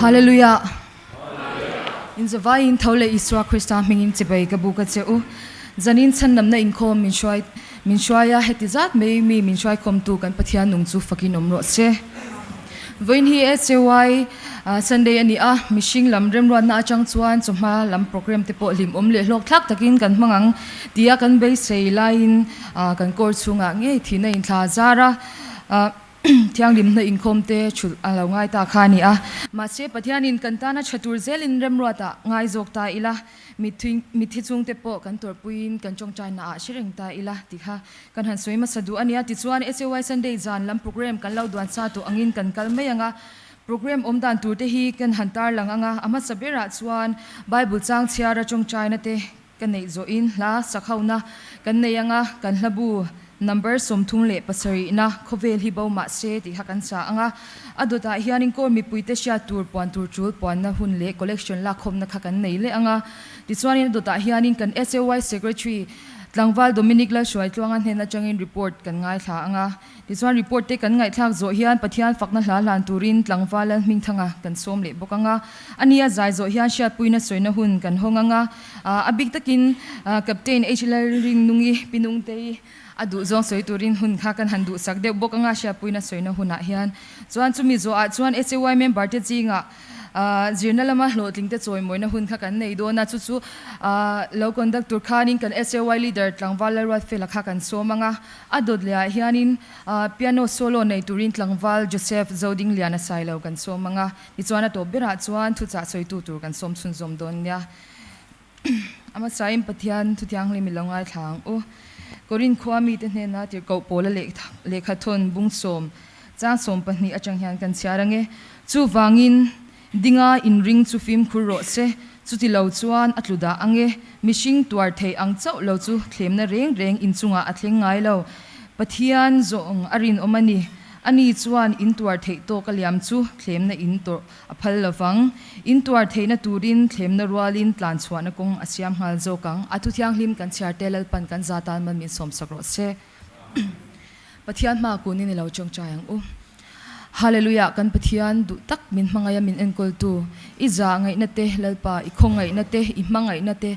Hallelujah! In zavaiin tho leh Isua Krista hmingin chibai ka buk a che u. Zanin chhandamna inkhawm min hruai min hruai a, heti zat mai mi min hruaikhawmtu kan Pathian nung chu fakin awm rawh se. Vawiin hi SAY Sunday a ni a, mihring lam remruatna atang chuan chawhma lam program te pawh hlimawm leh hlawkthlak takin kan hmang ang tia kan beisei laiin kan kawr chhungah ngei thihna inthla zar a. Thianghlimna inkhawm te thulh a lo ngai ta kha a ni a. Mahse, Pathianin kan tana tha tur zelin remruatah ngai zawk ta ila, mitthi chungte pawh kan tawrhpuiin kan tawngtaina ah hre reng ta ila tih kha kan han sawi hmasa duh a nia. Tichuan, SAY Sunday zan lam program kan lo duan sa tawh angin kan kal mai ang a. Program awm dan tur te hi kan han tarlang ang a, a hmasa berah chuan Bible chang chhiara tawngtaina te Ka neih zawhin hla sakhona kan nei anga kan hlabu number 37 na khawvel hi bo mah se tih kha kan sa anga a dawtah hianin kawl mipuite hriat tur puan tur tul puanna hun leh collection lakkhawmna kha kan nei leh anga tichuanin a dawtah hianin kan SAY Secretary Tlangval Dominic Lalhruaitluanga hnen atangin report kan ngaithla anga. Tichuan report te kan ngaihthlak zawh hian Pathian fakna hla hlan turin tlangval Lalhmingthanga kan sawm leh bawk ang a. A nia zai zawh hian hriatpuina sawina hun kan hawng ang a. A bik takin Captain H Lalringnungi Pinungtei a duh zawng sawi turin hun kha kan han duhsak deuh bawk ang a hriatpuina sawina hunah hian. Chuan chumi zawhah chuan SAY member te zingah Zirna lama hlawhtling te chawimawina hun kha kan nei dawn a, chu chu lo conduct tur khanin kan SAY leader tlangval Lalruatfela kha kan sawm ang a. A dawt lehah hianin piano solo nei turin tlangval Joseph Zodingliana Sailo kan sawm ang a, tichuan a tawp berah chuan thuchah sawitu tur kan sawm chhunzawm dawn nia. A hmasain Pathian thu thianghlim i lo ngaithla ang u. Korin khua mite hnena tirhkoh pawla lehkha thawn bung sawm chang 12 atang hian kan chhiar ang e. Chuvangin dinga inring chu fimkhur rawh se, chuti lo chuan a tlu dah ang e. Mihring tuar theih ang chauh lo chu thlemna reng reng inchungah a thleng ngai lo. Pathian zawng a rinawm a ni. Ani chuan in tuar theih tawk a liam chu thlemna in tawrh A phal lo vang. In tuar theihna turin thlemna rualin tlan chhuahna kawng a siam nghal zawk ang. A thu thianghlim kan chhiar te Lalpan kan za tan man min sawmsak rawh se. Pathian hma kunin i lo tawngtai ang u. Hallelujah kan Pathian duh tak min hmangaih a min enkawltu i za ngaihna te Lalpa i khawngaihna te i hmangaihna te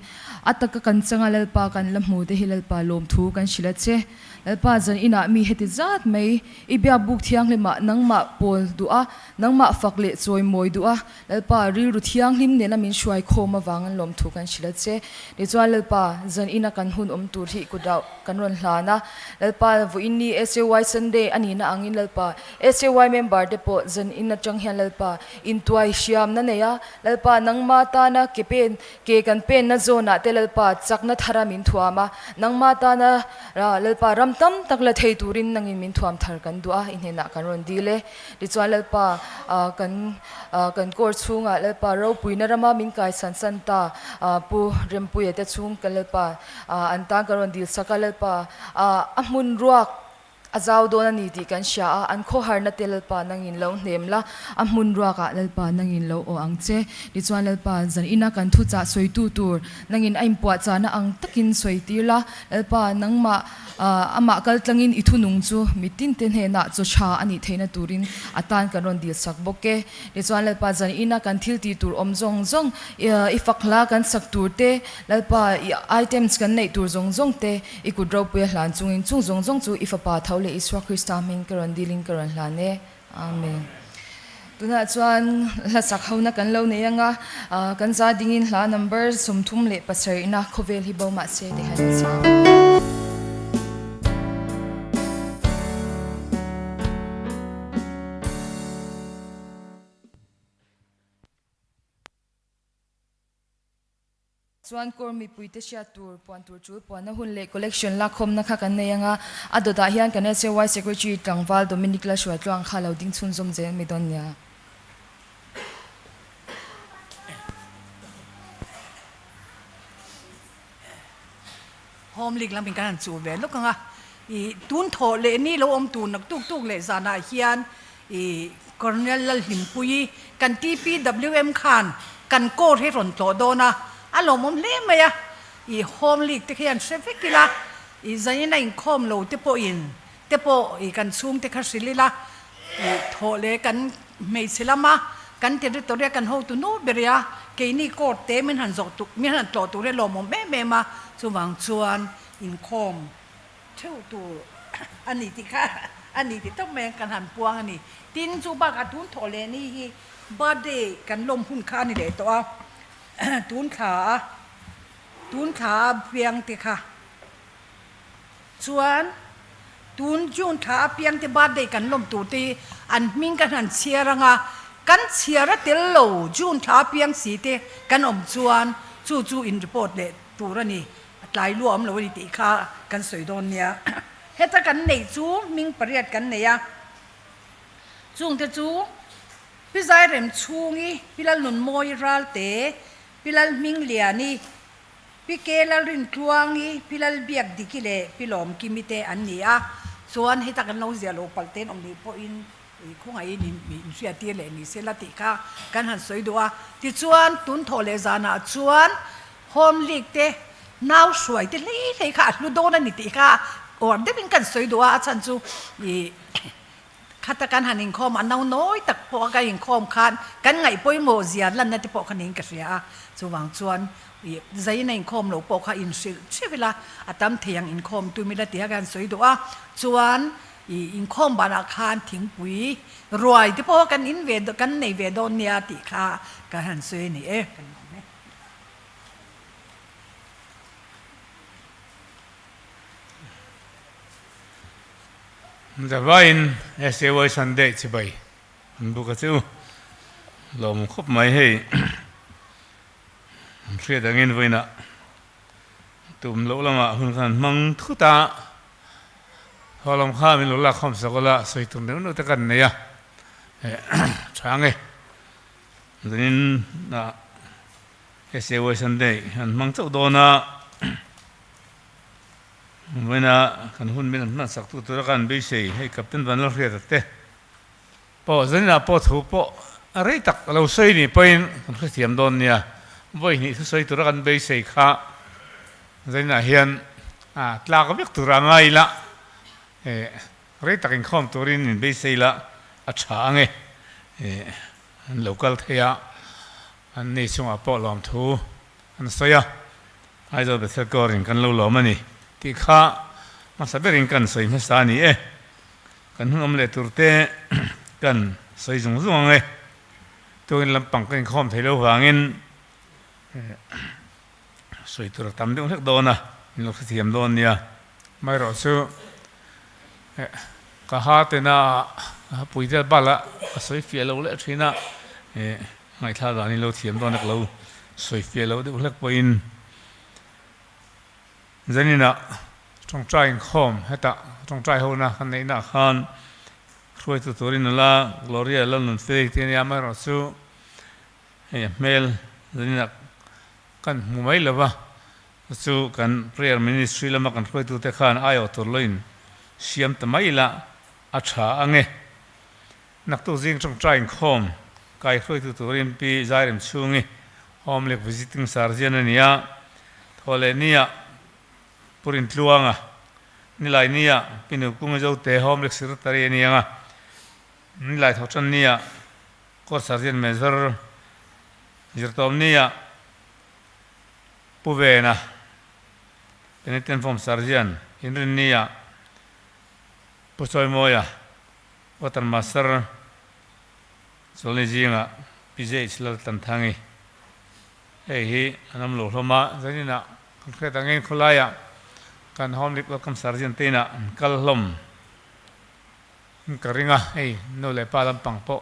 a taka kan changa Lalpa kan la hmu te hi Lalpa lawmthu kan hrilh a che. Lalpa zan inah mi heti zat mai i biakbuk thianghlimah nangmah pawl duh a, nangmah fak leh chawimawi duh a, Lalpa rilru thianghlim nena min hruai khawm avangin lawmthu kan hrilh a che. Tichuan Lalpa zan ina kan hun awm tur hi kut rauh kan rawn hlan a, Lalpa vawiin ni SAY Sunday a nihna angin Lalpa SAY member te pawh zan in atang hian Lalpa intuai hriamna nei a, Lalpa nangmah tana ke pen Ke kan penna zawnah te Lalpa chakna thara min thuam a, nangmah tana Lalpa ram tam tak la thei turin nangin min thuam thar kan duh a, i hnenah kan rawn dil e. Tichuan Lalpa kan kan kawr chhungah Lalpa ropuina rama min kai san san ta Pu Rempuia te chhung ka Lalpa an tan kan rawn dil sak a, Lalpa a hmun ruak A zau dawn a ni tih kan hria a, an khawharna te Lalpa nangin lo hnem la, a hmun ruakah Lalpa nangin lo aw ang che. Tichuan Lalpa, zan ina kan thuchah sawitu tur nangin a inpuahchahna ang takin sawi tir la, Lalpa, nangmah amah kal tlangin i thunung chu mitin te hnenah chaw tha a nih theihna turin a tan kan rawn dil sak bawk e. Tichuan Lalpa, zan ina kan thil tih tur awm zawng zawng, i fak hla kan sak tur te, Lalpa, i items kan neih tur zawng zawng te, I kut ropui a hlan chungin chung zawng zawng chu i Fapa tho leh Isua Krista hming ka rawn dilin ka rawn hlan e. Amen. Tunah chuan hla sak hona kan lo nei anga, kan za dingin hla number 37 na khawvel hi bo mahse tih han in sa. Chuan kawr mipuite hriat tur, puan tur tul puanna hun leh collection lakkhawmna kha kan nei ang a, a dawtah hian kan SAY Secretary tlangval Dominic Lalhruaitluang kha lo ding chhunzawm zel mai dawn nia. Home League lamin kan han chuh ve lawk ang a, i tun thawh leh ni lo awm tur nak tuk tuk leh zanah hian i Colonel Lalhlimpuii kan TPWM khan kan court hi rawn tlawh dawn a, a lawmawm hle mai a, i Home League te khi an hre vek ila, i zanin a inkhawm lo te pawhin te pawh i kan chhungte kha hrilh ila, i thawh leh kan hmeichhe lama. Kan territory a kan hotu nu ber i a, keini court te min han zawh tuk, min han tlawh tur hi a lawmawm em em a, chuvang chuan inkhawm theuh tur a ni tih kha a ni tih tawp mai ang kan han puang a ni. Tin, chu bakah tun thawh leh ni hi birthday kan lawm hun kha a ni leh tawh a, tun thla a tun thla a piang te kha Chuan tun June thla apiang te birthday kan lawm tur te hi an hming kan han chhiar ang a, kan chhiar a tel lo June thla apiang si te kan awm chuan chu chu in report leh tur a ni, a tlai lua awm lo a ni tih kha kan sawi dawn nia. Heta kan neih chu hming pariat kan nei a, chungte chu Pi Zairemchhungi, Pi Lalnunmawii Ralte, Pi Lalhmingliani, Pi Ke Lalrintluangi, Pi Lalbiakdiki leh Pi Lawmkimi te an ni a, chuan heta kan lo ziah lo palh ten awm nih pawhin khawngaihin inhriattir leh ni sela tih kha kan han sawi duh a. Tichuan, tun thawh leh zanah chuan Home League te nau hruai te hlei hlei kha a hlu dawn a ni tih kha uar deuhin kan sawi duh a, a chhan chu ih Khata kan han inkhawm a, no nawi tak pawh a kan inkhawm khan kan ngaih pawimawh zia lanna te pawh kha niin ka hria a, chuvang chuan ih zain a inkhawm loh pawh kha inhrilh theuh ila a tam thei ang inkhawm tum ila tih a kan sawi duh a, chuan ih inkhawm banah khan thingpui ruai te pawh kan in ve kan nei ve dawn nia tih kha kan han sawi a ni e. Zavaiin SAY Sunday chibai an buk a chu lawm khawp mai hei an hriat angin vawiinah tum loh lamah hun khan hmang thut a, haw lam kha min lo lak khawm sak ula sawi tum deuh deuh te kan nei a, tha ang e zanin ah SAY Sunday an hmang chauh dawn a. Vawiina kan hun min an hmansak tu tura kan beisei hei Captain Vanlalhriata te pawh zaninah pawh thu pawh a rei tak a lo sawi nih pawhin kan hrethiam dawn nia. Vawi hnih thusawi tura kan beisei kha zaninah hian a tlak vek tura a ngai ila rei tak inkhawm turin min beisei la a tha ang e. An lo kal thei a, an ni chungah pawh lawmthu an sawi a. Aizawl Bethel Kawrin kan lo lawm a ni tih kha hmasa berin kan sawi hmasa a ni e. Kan hun awm leh tur te kan sawi zung zung ang e. Tukin lampang ka inkhawm thei lo vangin sawi tur a tam deuh hlek dawn a, min lo hrethiam dawn nia. Amaherawh chu ka ha tena pui vel bala ka sawi fiah lo leh thin a, Ngaihthla danin lo thiam dawn a ka lo sawi fiah loh deuh hlek pawhin zaninah tawngtai inkhawm hetah tawngtai hona kan neihna ah khan hruaitu turin nula Gloria Lalnunfei te ania amaherawh chu hei a hmel zaninah kan hmu mai lova chu kan prayer ministry lama kan hruaitu te khan aiawh tur loin siam ta mai ila a tha ange. Naktuk zing tawngtai inkhawm kai hruaitu turin Pi Zairem chhungi Home League Visiting Surgeon a ni a, Thawhleh nia Purin Tluanga, Nilai nia Pi Nukungi Zote Home League Secretary a ni ang a, Nilai Thawhtan nia Court Surgeon Major Zirtawm nia Pu Vena Penitent Form Surgeon Inrin nia Pu Chawimawia Water Master Chawlni zingah Pi JH Laltanthangi hei hi an awm lo hlawm a, zaninah kan hriat angin khawlaiah kan Home League Welcome Sergeant te inah an kal hlawm in ka ring a, hei nu leh pa lampang pawh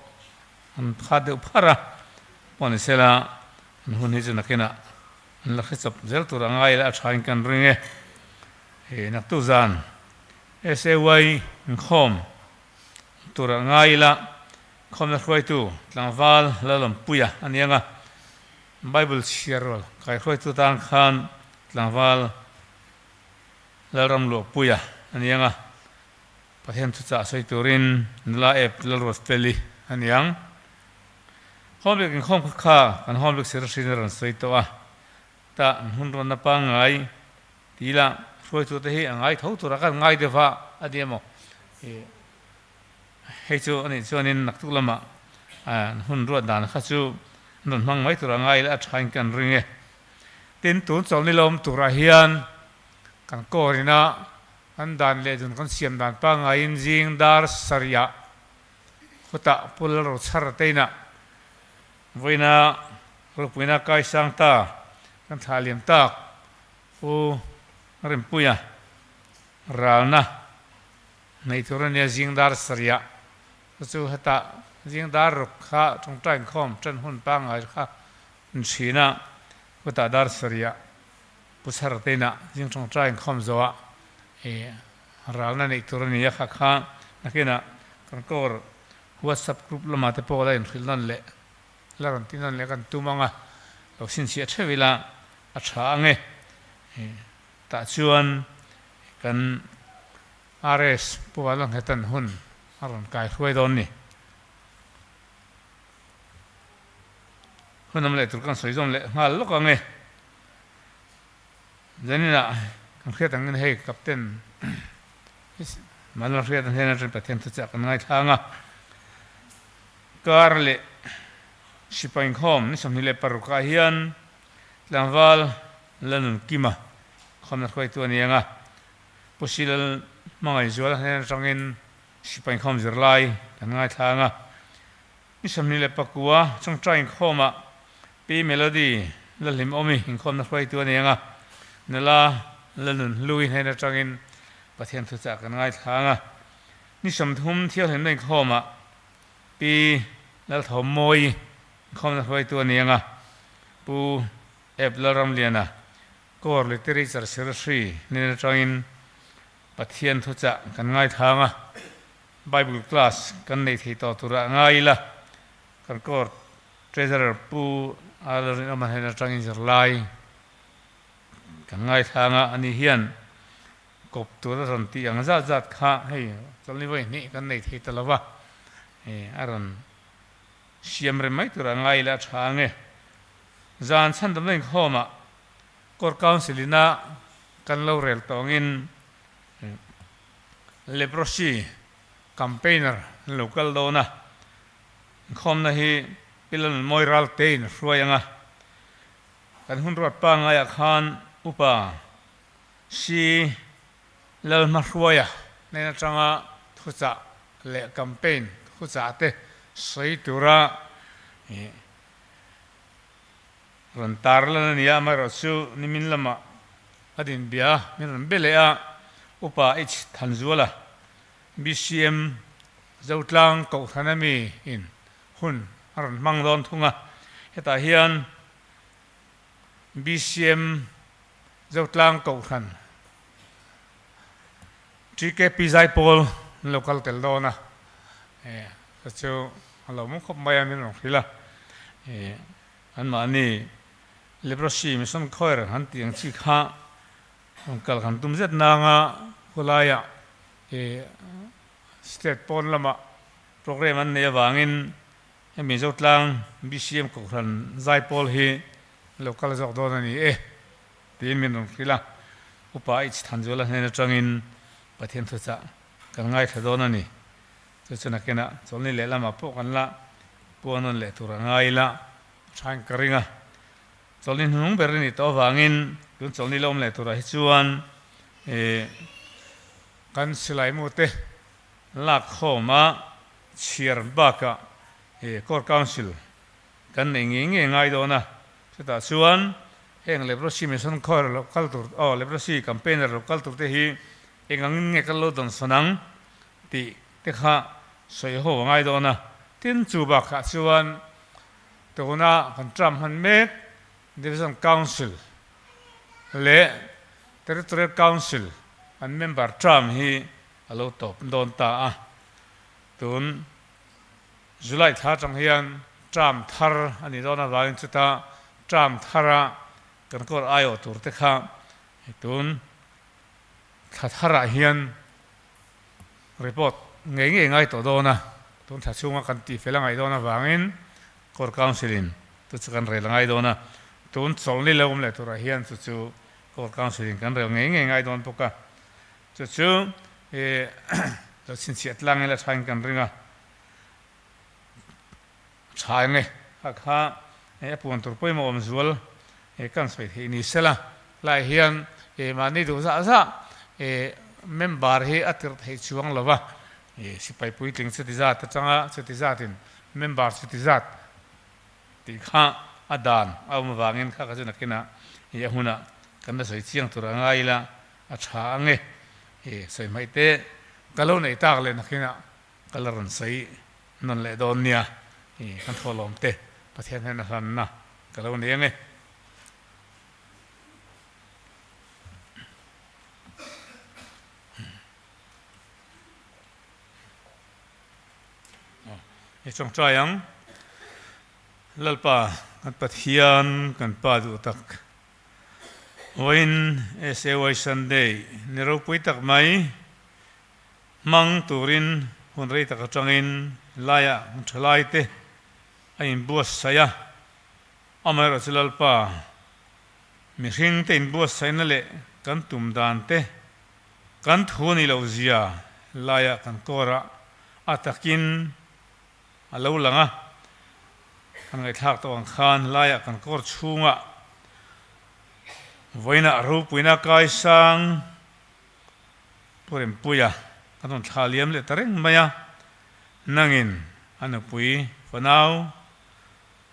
an khat deuh phar a, pawh ni sela an hun hi chu nakinah an la hre chawp zel tur a ngai la a tha in kan ring e, hei naktu zan SAY inkhawm tur a ngai ila, khawmna hruaitu tlangval Lalawmpuia a ni ang a, Bible chhiar rual kaihruaitu tan khan tlangval Lalramluahpuia a ni ang a, Pathian thuchah sawi turin nula ep Lalruatfeli a ni ang. Home League inkhawm kha kha kan Home League Secretary in a rawn sawi tawh a, tah an hun rawnna pangngai Ti ila, hruaitute hi a ngai tho tura kan ngai deuh a, a ni emaw? Ih, hei chu a nih chuanin naktuk lamah An hun ruat dan kha chu an rawn hmang mai tur a ngai ila a thain kan ring e. Tin, tun chawlhni lo awm turah hian kan kawr ina kan dan leh dun kan siam dan pangaiin zing dar sarih ah khutah pul ro chhar te inah vawiina ropuina kai sang ta kan thlah liam tak Pu Rinpuia ralna nei tur a nia zing dar sarih ah Chu chu hetah zing dar ruk kha tawngtai inkhawm tan hun pangngai kha an thin a, khutah dar sarih Pu Chhar te inah zing tawngtai inkhawm zawhah ih ralna neih tur a ni a, kha kha nakinah kan kawr WhatsApp group lamah te pawh la inhrilh nawn leh la rawn ti nawn leh kan tum ang a, lo chhinchhiah theuh ila a tha ang e. Tah chuan kan RS Pu Vanlalnghetan hun a rawn kai hruai dawn ni. Hun awm leh tur kan sawi zawm leh nghal lawk ang e. Zaninah kan hriat angin hei Captain Vanlalhriat a hnen atangin Pathian thuchah kan ngaithlang a. Kar leh sipai inkhawm ni 26 ah hian tlangval Lanunkima khawmna hruaitu a ni ang a. Pu Silal Hmangaihzuala hnen atangin sipai inkhawm zirlai kan ngaithla ang a. Ni 29 chawngtai inkhawmah Pi Melody Lalhlimawmi inkhawmna hruaitu a ni ang a. Nula Lalnunhlui hnen atangin Pathian thuchah kan ngaithla ang a. Ni 30 thianghlimna inkhawmah Pi Lalthawmmawi inkhawmna hruaitu a ni ang a. Pu Ep Lalramliana Core Literature Secretary nen atangin Pathian thuchah kan ngaithlang a, Bible class kan nei thei tawh turah ngai ila, kan Core Treasurer Pu A Lalrinawma hnen atangin zirlai kan ngaithlang a, ani hian kawp tur a rawn tih ang zat zat kha hei chawlhni vawi hnih kan nei thei ta lova, a rawn siam rem mai turah ngai ila a tha ang e. Zan chhandamna inkhawmah Court Council ina kan lo rel tawngin Leprosy Campaigner an lo kal dawn a, inkhawmna hi Pi Lalnunmawi Raltein a hruai ang a. Kan hun ruat pangaiah khan Upa Si Lalhmahruaia hnen atanga thuchah leh campaign thuchah te sawi tura Rawn tar lan a ni a, amaherawhchu nimin lamah a din bia a, min rawn be leh a, Upa H Thanzuala, BCM Zotlang Kohhran ami in hun a rawn hmang dawn thung a, hetah hian BCM Zotlang Kohhran TKP Zaipawl an lo kal tel dawn a, chu chu a lo mawm khawp mai a, min rawn hrilh a, anmahni leprosy mission choir han tih ang chi kha rawn kal kan tum zet nanga khawlaiah state pawn lamah program an neih avangin hemi Zotlang BCM Kohhran Zaipawl hi an lo kal zawk dawn a ni e tiin min rawn hrilh a, Upa H Thanzuala hnen atangin Pathian thuchah kan ngaithla dawn a ni. Chu chu nakinah chawlhni lehlamah pawh kan la puan nawn leh tur a ngai ila a thain ka ring a. Chawlhni hnung ber i nih tawh avangin tun chawlhni la awm leh turah hi chuan ih kan silai mute lak khawma chhiar bakah ih Court Council kan neih ngei ngei ngai dawn a. Chutah chuan heng leprosy mission khaw lo kal tur aw leprosy campaigner lo kal tur te hi eng angin nge kan lo dawn sawn ang tih te kha sawi ho a ngai dawn a. Tin chu bakah chuan tuna kan term hman mek Division Council leh Territorial Council an member term hi a lo tawp dawn ta a. Tun July thla atang hian term thar a nih dawn avangin chuta term thara kan kawr aiawh tur te kha tun thla tharah hian report ngei ngei ngai tawh dawn a, tun thla chhunga kan tih fel a ngaih dawn avangin Core Council in chu chu kan rel a ngai dawn a, tun chawlhni lo awm leh turah hian chu chu Core Council in kan rel ngei ngei ngai dawn bawk a, chu chu ih lo chhinchhiah tlang ila thain kan ring a. Tha eng e, kha kha a puan tur pawimawh awm zual kan sawi theih ni sela, lai hian mahni duh zah zah member hi a tirh theih chuang lo va, sipai puitling chuti zat atanga chuti zatin member chuti zat tih kha a dan a awm avangin kha kha chu nakinah a hunah kan la sawi chiang tur a ngai ila a tha ang e, sawi hmaih te ka lo neih tak leh nakinah ka la rawn sawi nawn leh dawn nia, kan thawhlawm te Pathian hian a hlanna ka lo nei ang e. I tawngtai ang, Lalpa kan Pathian kan Pa duh tak, vawiin SAY Sunday ni ropui tak mai, Hmang turin hun rei tak atangin laiah hmun tha lai te a inbuatsaih a, amaherawhchu chu Lalpa mihring te inbuatsaihna leh kan tum dan te kan thu ni loh zia laiah kan kawrah a takin a lo lang a, kan ngaihthlak tawh ang khan laiah kan kawr chhungah vawiinah ropuina kaisang Pu Rempuia kan rawn thla liam leh ta reng mai a, nangin a nupui fanau,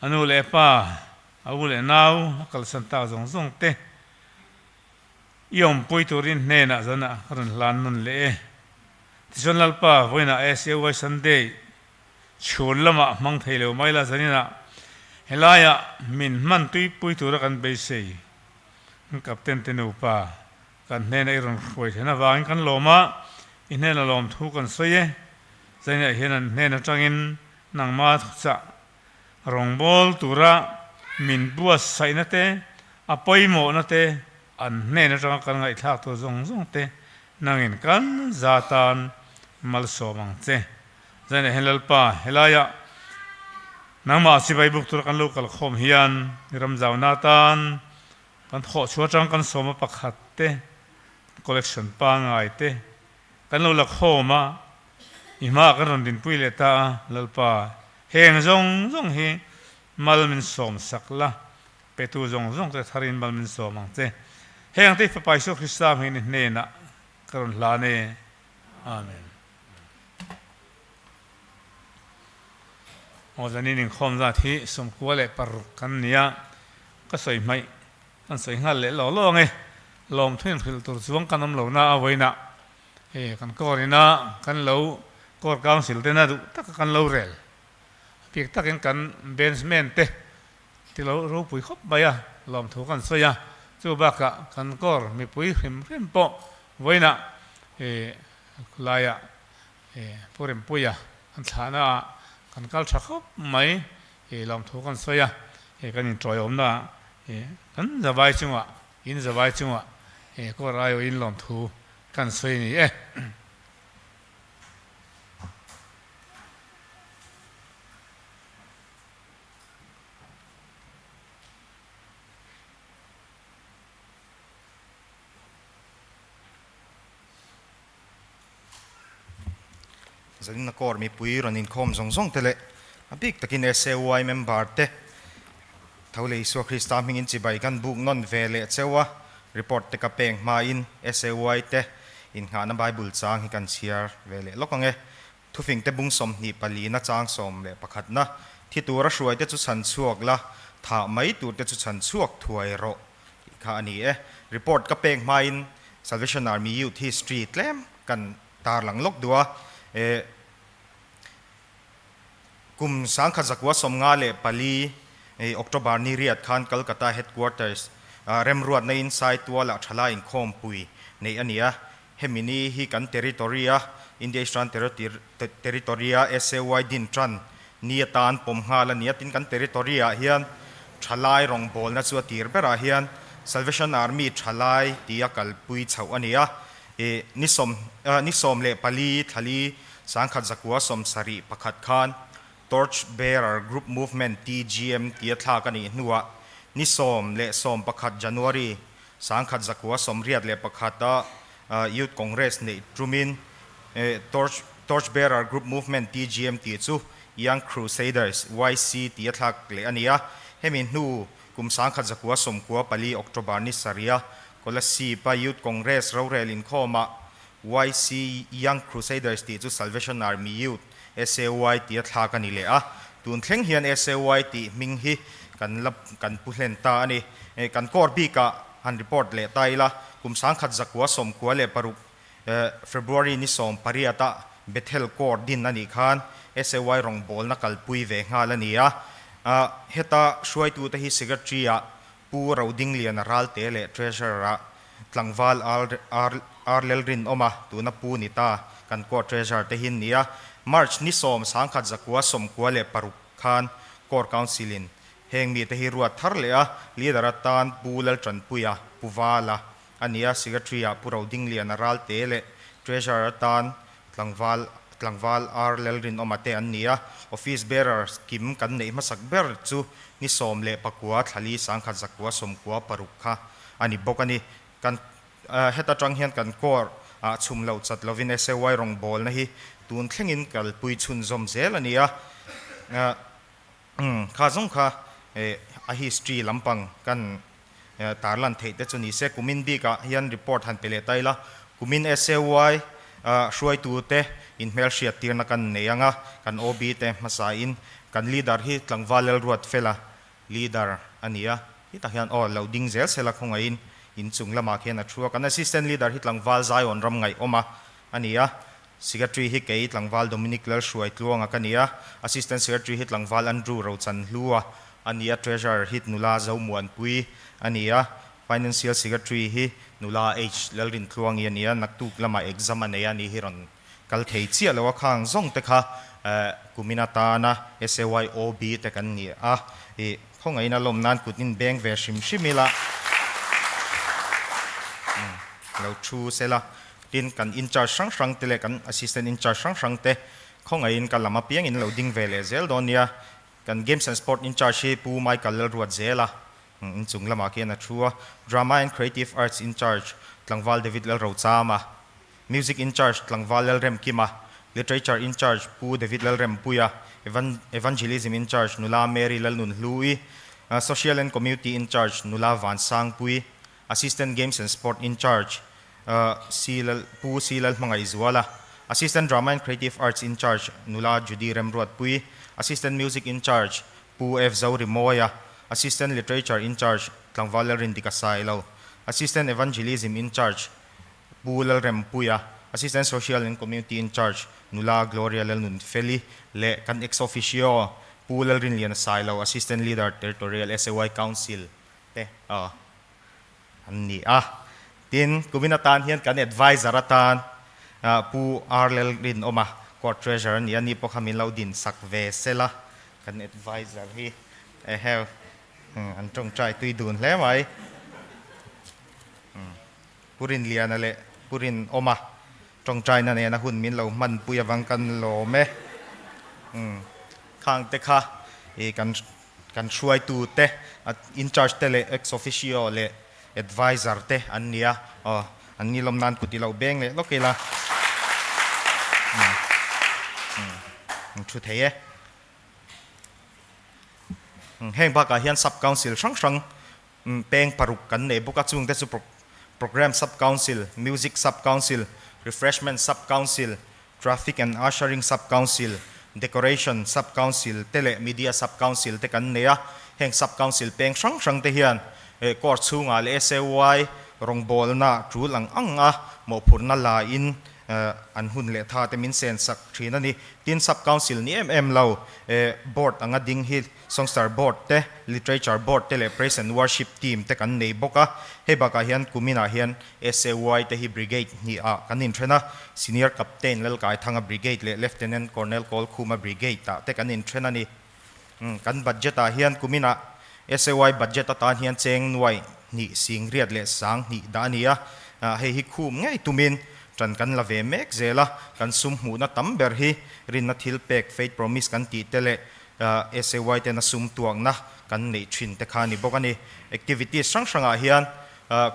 a nu leh pa, a u leh nau a kalsan tak zawng zawng te i awmpui turin hnenah zanah ka rawn hlan nawn leh e. Tichuan Lalpa vawiinah SAY Sunday chhun lamah hmang thei lo mai la zaninah helaiah min hman tuipui tura kan beisei Captain te nupa Kan hnena i rawn hruai thlen avangin kan lawm a, i hnena lawmthu kan sawi e. Zainah hian an hnen atangin nangma thuchah rawngbâwl tura min buatsaihna te, a pawimawhna te, an hnen atanga kan ngaihthlak tur zawng zawng te nangin kan za tan malsawm ang che. Zainah hian Lalpa, helaiah nangmah chibai buk tura kan lo kalkhawm hian i ramzauna atan Kan thawh chhuah atang kan sawma pakhat te, collection pangngai te kan lo la khawm a, i hmaah kan rawn dinpui leh ta a, Lalpa, heng zawng zawng hi mal min sawm sak la, petu zawng zawng te tharin mal min sawm ang che. Heng te i Fapa Isua Krista hmingin i hnenah ka rawn hlan e. Amen. Aw zanin inkhawm zat hi 96 kan ni a, ka sawi hmaih kan sawi nghal leh law law ang e. Lawmthu inhrilh tur chuang kan awm lo na a vawiinah e kan court ina kan lo court council tena duh taka kan lo rel bik takin kan benchman te ti lo ropui khawp mai a, lawmthu kan sawi a, chu bakah kan court mipui hrim hrim pawh vawiinah e khulaiah Pu Rempuia kan thlahna ah kan kal tha khawp mai, lawmthu kan sawi a, kan intawiawmna ah kan zavai chungah, in zavai chungah court aiawhin lawmthu kan sawi a ni e. Zanin a court mipui rawn inkhawm zawng zawng te leh a bik takin SAY member te tho leh Isua Krista hmingin chibai kan buk nawn ve leh cheu a, report te ka peng hmain SAY te innghahna Bible chang hi kan chhiar ve leh lawk ang e. Thufing te bung 24 na chang 11 na thi tura hruai te chu chhan chhuak la, thah mai tur te chu chhan chhuak thuai rawh tih kha a ni e. Report ka pek hmain Salvation Army Youth History tlem kan tarlang lawk duh a, e kum 1954 October ni riat khan Calcutta Headquarters remruatna in Saitualah thalai inkhawmpui neih a ni a, hemi ni hi kan territory-a India Eastern Territory-a SAY din tan ni atan pawm nghal a ni a, tin kan territory-ah hian thalai rawngbawlna chu a tir berah hian Salvation Army thalai tia kalpui chhoh a ni a, I ni sawm ni 14 thlali 1971 khan Torch Bearer Group Movement, TGM, tia thlak a nih hnuah ni 10 11 January 1981 a Youth Congress neih tumin Torch Torch Bearer Group Movement, TGM, tih chu Young Crusaders, YC, tih a thlak leh a ni a. Hemi hnu kum 1994 October ni sarih a Kolasib-a Youth Congress rorel inkhawmah YC Young Crusaders tih chu Salvation Army Youth, SAY, tih a thlak a ni leh a. Tun thleng hian SAY tih hming hi kan la kan pu hlen ta a ni. Kan court bikah han report leh ta ila, kum 1996 February ni 18 ah Bethel Court din a nih khan SAY rawngbawlna kalpui ve nghal a ni a. Heta hruaitute hi Secretary-ah Pu Rodingliana Ralte leh Treasurer-ah tlangval Ar Lalrinawma tuna Pu ni ta kan Court Treasurer te hi an ni a. March ni 10, 1996 khan Court Council-in heng mite hi ruat thar leh a, Leader atan Pu Laltanpuia, Pu Vala a ni a, Secretary-ah Pu Rodingliana Ralte leh Treasurer atan Tlangval tlangval Ar Lalrinawma te an ni a, Office Bearer kim kan neih hmasak ber chu ni 19 thlali 1996 kha a ni bawk a ni. Kan heta tang hian kan Corps ah chhum lo chat lovin SAY rawngbawlna hi tun thlengin kalpui chhunzawm zel a ni a. Kha zawng kha a history lampang kan tarlan theih te chu ni se. Kumin bikah hian report han pe leh ta ila, kumin SAY hruaitu te inhmelhriat tirna kan nei ang a, kan OB te hmasain kan leader hi Tlangval Lalruatfela leader a ni a, hetah hian aw lo ding zel sela khawngaihin inchung lamah khian a thu a, kan assistant leader hi Tlangval Zion ram ngaihawm a a ni a, Secretary hi kei tlangval Dominic Lalhruai Tluanga ka ni a, Assistant Secretary hi tlangval Andrew Rochanhlua a ni a, Treasurer hi nula Zomuanpui a ni a, Financial Secretary hi nula H Lalrintluangi a ni a, naktuk lamah exam a nei a ni hi rawn kal thei chiah lo a, khang zawng te kha kumin atana SAYOB te kan ni a, ih khawngaihin a lawm nan kut in beng ve hrim hrim ila lo thu sela. Tin, kan in-charge hrang hrang te leh kan assistant in-charge hrang hrang te khawngaihin ka lam apiangin lo ding ve leh zel dawn nia. Kan games and sport in-charge hi Pu Michael Lalruat Zela inchung lamah khian a thu a. Drama and creative arts in-charge Tlangval David Lalrochama, Music in-charge Tlangval Lalremkima, Literature in-charge Pu David Lalrempuia, Evangelism in-charge Nula Mary Lalnunhlui, Social and Community in-charge Nula Vansangpui, Assistant Games and Sport in-charge Si Lal Pu Si Lal Hmangaihzuala, Assistant Drama and Creative Arts in-charge Nula Judy Remruatpui, Assistant Music in-charge Pu F Zorimawia, Assistant Literature in-charge Tlangval Lalrindika Sailo, Assistant Evangelism in-charge Pu Lalrempuia, Assistant Social and Community in-charge Nula Gloria Lalnunfeli leh kan Ex-Officio Pu Lalrinliana Sailo, Assistant Leader Territorial SAY Council te an ni a. Tin, kumin atan hian kan adviser atan Pu R Lalrinawma, Court Treasurer a ni a, ni pawh kha min lo din sak ve sela, kan adviser hi eheu an tawngtai tui dun hle mai. Pu Rinliana leh Pu Rinawma tawngtaina nena hun min lo hmanpui avang kan lawm e. Khang te kha kan Kan hruaitu te, in charge te leh ex officio leh adviser te an ni a, aw an ngilawm nan kut i lo beng leh lawk ila an thu thei e. Heng bakah hian sub council hrang hrang peng paruk kan nei bawk a, chungte chu Programme Sub Council, Music Sub Council, Refreshment Sub Council, Traffic and Ushering Sub Council, Decoration Sub Council te leh Media Sub Council te kan nei a. Heng Sub Council peng hrang hrang te hian Court chhungah leh SAY rawngbawlna tul ang ang a mawhphurhna la in an hun leh tha te min sen sak thin a ni. Tin, Sub Council ni em em lo Board anga ding hi Songster Board te, Literature Board te leh Praise and Worship Team te kan nei bawk a. Hei bakah hian kuminah hian SAY te hi Brigade hnih ah kan inthen a, Senior Captain Lalkaithanga Brigade leh Lieutenant Colonel Kawlkhuma Brigade ah te kan inthen a ni. Kan budget ah hian kuminah SAY budget atan hian cheng nuai hnih singriat leh sang hnih dah a ni a, hei hi khum ngei tumin tan kan la ve mek zel a, kan sum hmuhna tam ber hi rinna thil pek Faith Promise kan tih te leh SAY ten a sum tuakna kan neih thin te kha a ni bawk a ni. Activities hrang hrangah hian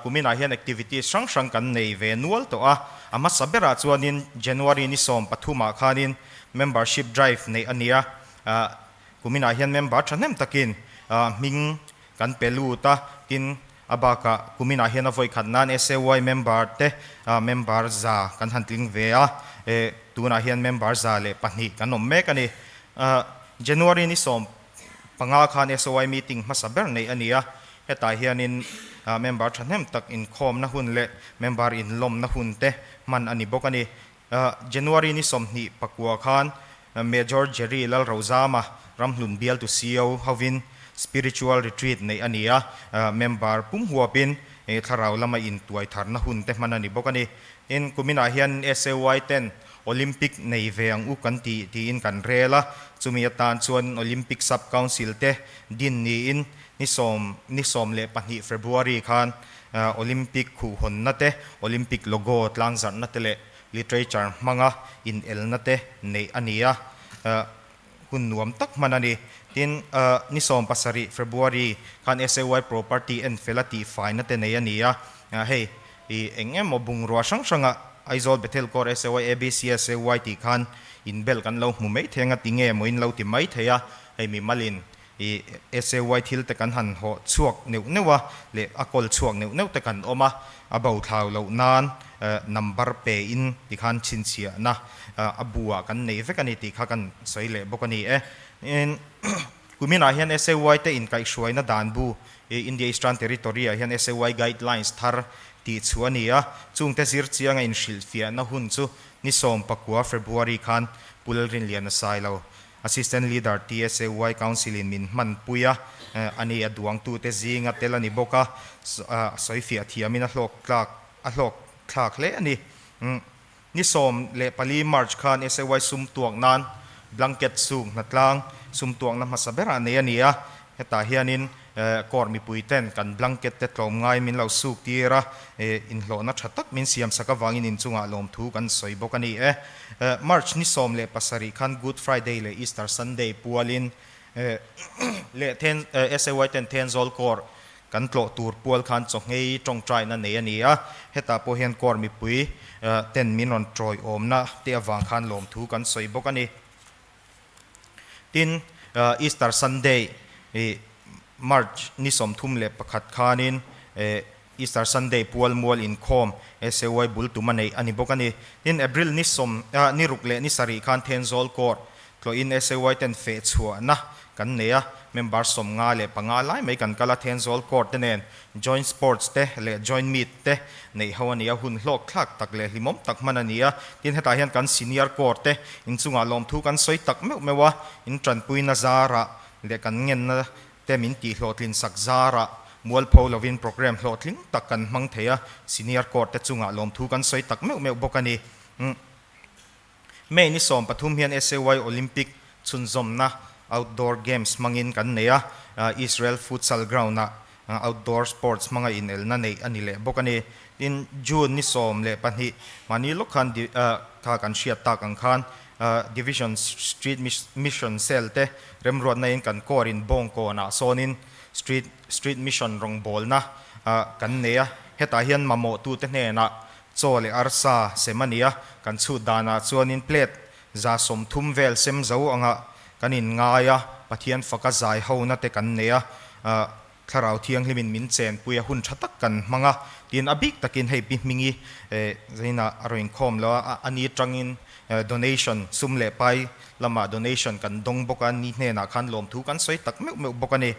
kuminah hian activities hrang hrang kan nei ve nual tawh a, a hmasa berah chuanin January ni 13 ah khanin membership drive neih a ni a, Kuminah hian member thahnem takin hming kan pe lut a, tin a bakah kuminah hian a vawikhat nan SAY member te member za kan han tling ve a, tunah hian member 102 kan awm mek a ni. January ni 15 khan SAY meeting hmasa ber neih a ni a, hetah hianin member thahnem tak inkhawmna hun leh member inlawmna hun te hman a ni bawk a ni. January ni 29 khan Major Jerry Lalrozama Ramhlun bialtu CEO hovin Spiritual Retreat neih a ni a, member pum huapin thlarau lama intuai tharna hun te hman a ni bawk a ni. Tin, kuminah hian SAY ten Olympic nei ve ang u kan ti tiin kan rel a, chumi atan chuan Olympic Sub Council te din niin ni sawm ni 12 February khan Olympic khuhhawnna te, Olympic logo tlangzarhna te leh literature hmanga inelna te neih a ni a, hun nuam tak hman a ni. Tin, ni 17 February khan SAY property en fel a tihfaina te nei a ni a, hei i eng emaw bungrua hrang hranga Aizawl Bethel Corps SAY ABC SAY tih khan inbel kan lo hmu mai thei anga ti nge maw in lo ti mai thei a, hei mimalin I SAY thil te kan han hawh chhuak neuh neuh a leh a kawl chhuak neuh neuh te kan awm a, a bo thlau loh nan number pe in tikhan chhinchhiahna a bu ah kan nei vek a ni tih kha kan sawi leh bawk a ni e. Kuminah hian SAY te inkaihhruaina dan bu India Eastern Territory ah hian SAY Guidelines thar tih chhuah a ni a, chungte zir chianga inhrilhfiahna hun chu ni 19 February khan Pu Lalrinliana Sailo Assistant Leader TSAY Council in min hmanpui a, a ni a duangtute zinga tel a ni bawk a, sawifiah thiamin a hlawk tlak a hlawk thlak hle a ni. Ni 14 March khan SAY sum tuak nan blanket suk hnatlang sum tuakna hmasa berah nei a ni a, hetah hianin Court mipui ten kan blanket te tlawmngai min lo suk tir a, inhlawhna tha tak min siam sak avangin inchungah lawmthu kan sawi bawk a ni e. March ni 17 khan Good Friday leh Easter Sunday pualin leh then SAY ten Thenzawl Court kan tlawh tur pual khan chawhngei tawngtaina nei a ni a, hetah pawh hian Court mipui ten min rawn tawiawmna te avang khan lawmthu kan sawi bawk a ni. Tin, Easter Sunday March ni 31 khanin Easter Sunday pual mual inkhawm SAY bul tum a neih a ni bawk a ni. Tin, April ni sawm ni ruk leh ni sarih khan Thenzawl Court tlawhin SAY ten feh chhuahna kan nei a, member 55 lai mai kan kal a, Thenzawl Court te nen Joint Sports te leh Joint Meet te neih ho a ni a, hun hlawk thlak tak leh hlimawm tak hman a ni a. Tin, hetah hian kan Senior Corps te inchungah lawmthu kan sawi tak meuh meuh a, in tanpuina zarah leh kan ngenna te min tihhlawhtlin sak zarah mualpho lovin programme hlawhtling tak kan hmang thei a, Senior Corps te chungah lawmthu kan sawi tak meuh meuh bawk a ni. May ni 13 hian SAY Olympic chhunzawmna outdoor games hmangin kan nei a, Israel Futsal Ground-ah outdoor sports hmanga inelna neih a ni leh bawk a ni. Tin, June ni 12 mahni lawk khan kha kan hriat tak ang khan Division Street Mission Cell te remruatna in kan Corps in Bawngkawnah sawnin Street Street Mission rawngbawlna kan nei a, hetah hian mamawhtute hnenah Chaw leh arsa sem a ni a, kan chhut danah chuanin plate 130 vel sem zo angah kan inngai a, Pathian faka zai hona te kan nei a, Thlarau Thianghlimin min chenpui a, hun tha tak kan hmang a, tin a bik takin hei Pi Hmingi zainah a rawn inkhawm lo a, a ni tangin donation sum leh pai lamah donation kan dawng bawk a, ni hnenah khan lawmthu kan sawi tak meuh meuh bawk a ni.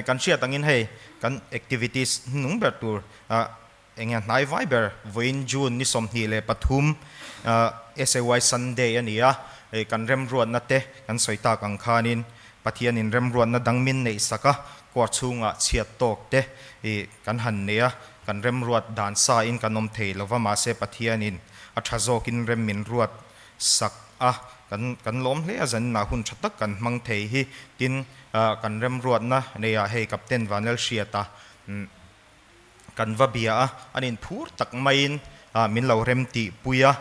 Kan hriat angin hei kan activities hnung ber tur Enge hnai vai ber vawiin June ni 23 SAY Sunday a ni a, kan remruatna te kan sawi tak ang khanin Pathianin remruatna dang min neih sak a, kuar chhungah chhiat tawk te kan han nei a, kan remruat dan sa in kan awm thei lova mahse Pathianin a tha zawkin rem min ruat sak a, kan kan lawm hle a, zaninah hun tha tak kan hmang thei hi tin kan remruatna neiah hei Captain Vanlalhriata Kan va bia a, an inphur tak maiin min lo rem tih pui a,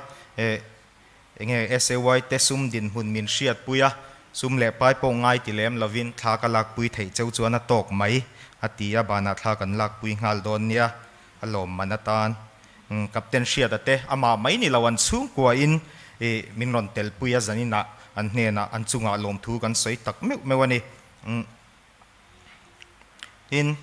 enge SAY te sum dinhmun min hriat pui a, sum leh pai pawh ngai ti lem lovin thla ka lak pui theih cheu chuan a tawk mai a ti a, banah thla kan lak pui nghal dawn nia a lawm man atan. Captain Hriata te amah mai ni lo an chhungkua in min rawn tel pui a, zaninah An hnenah an chungah lawmthu kan sawi tak meuh meuh a ni. Tin,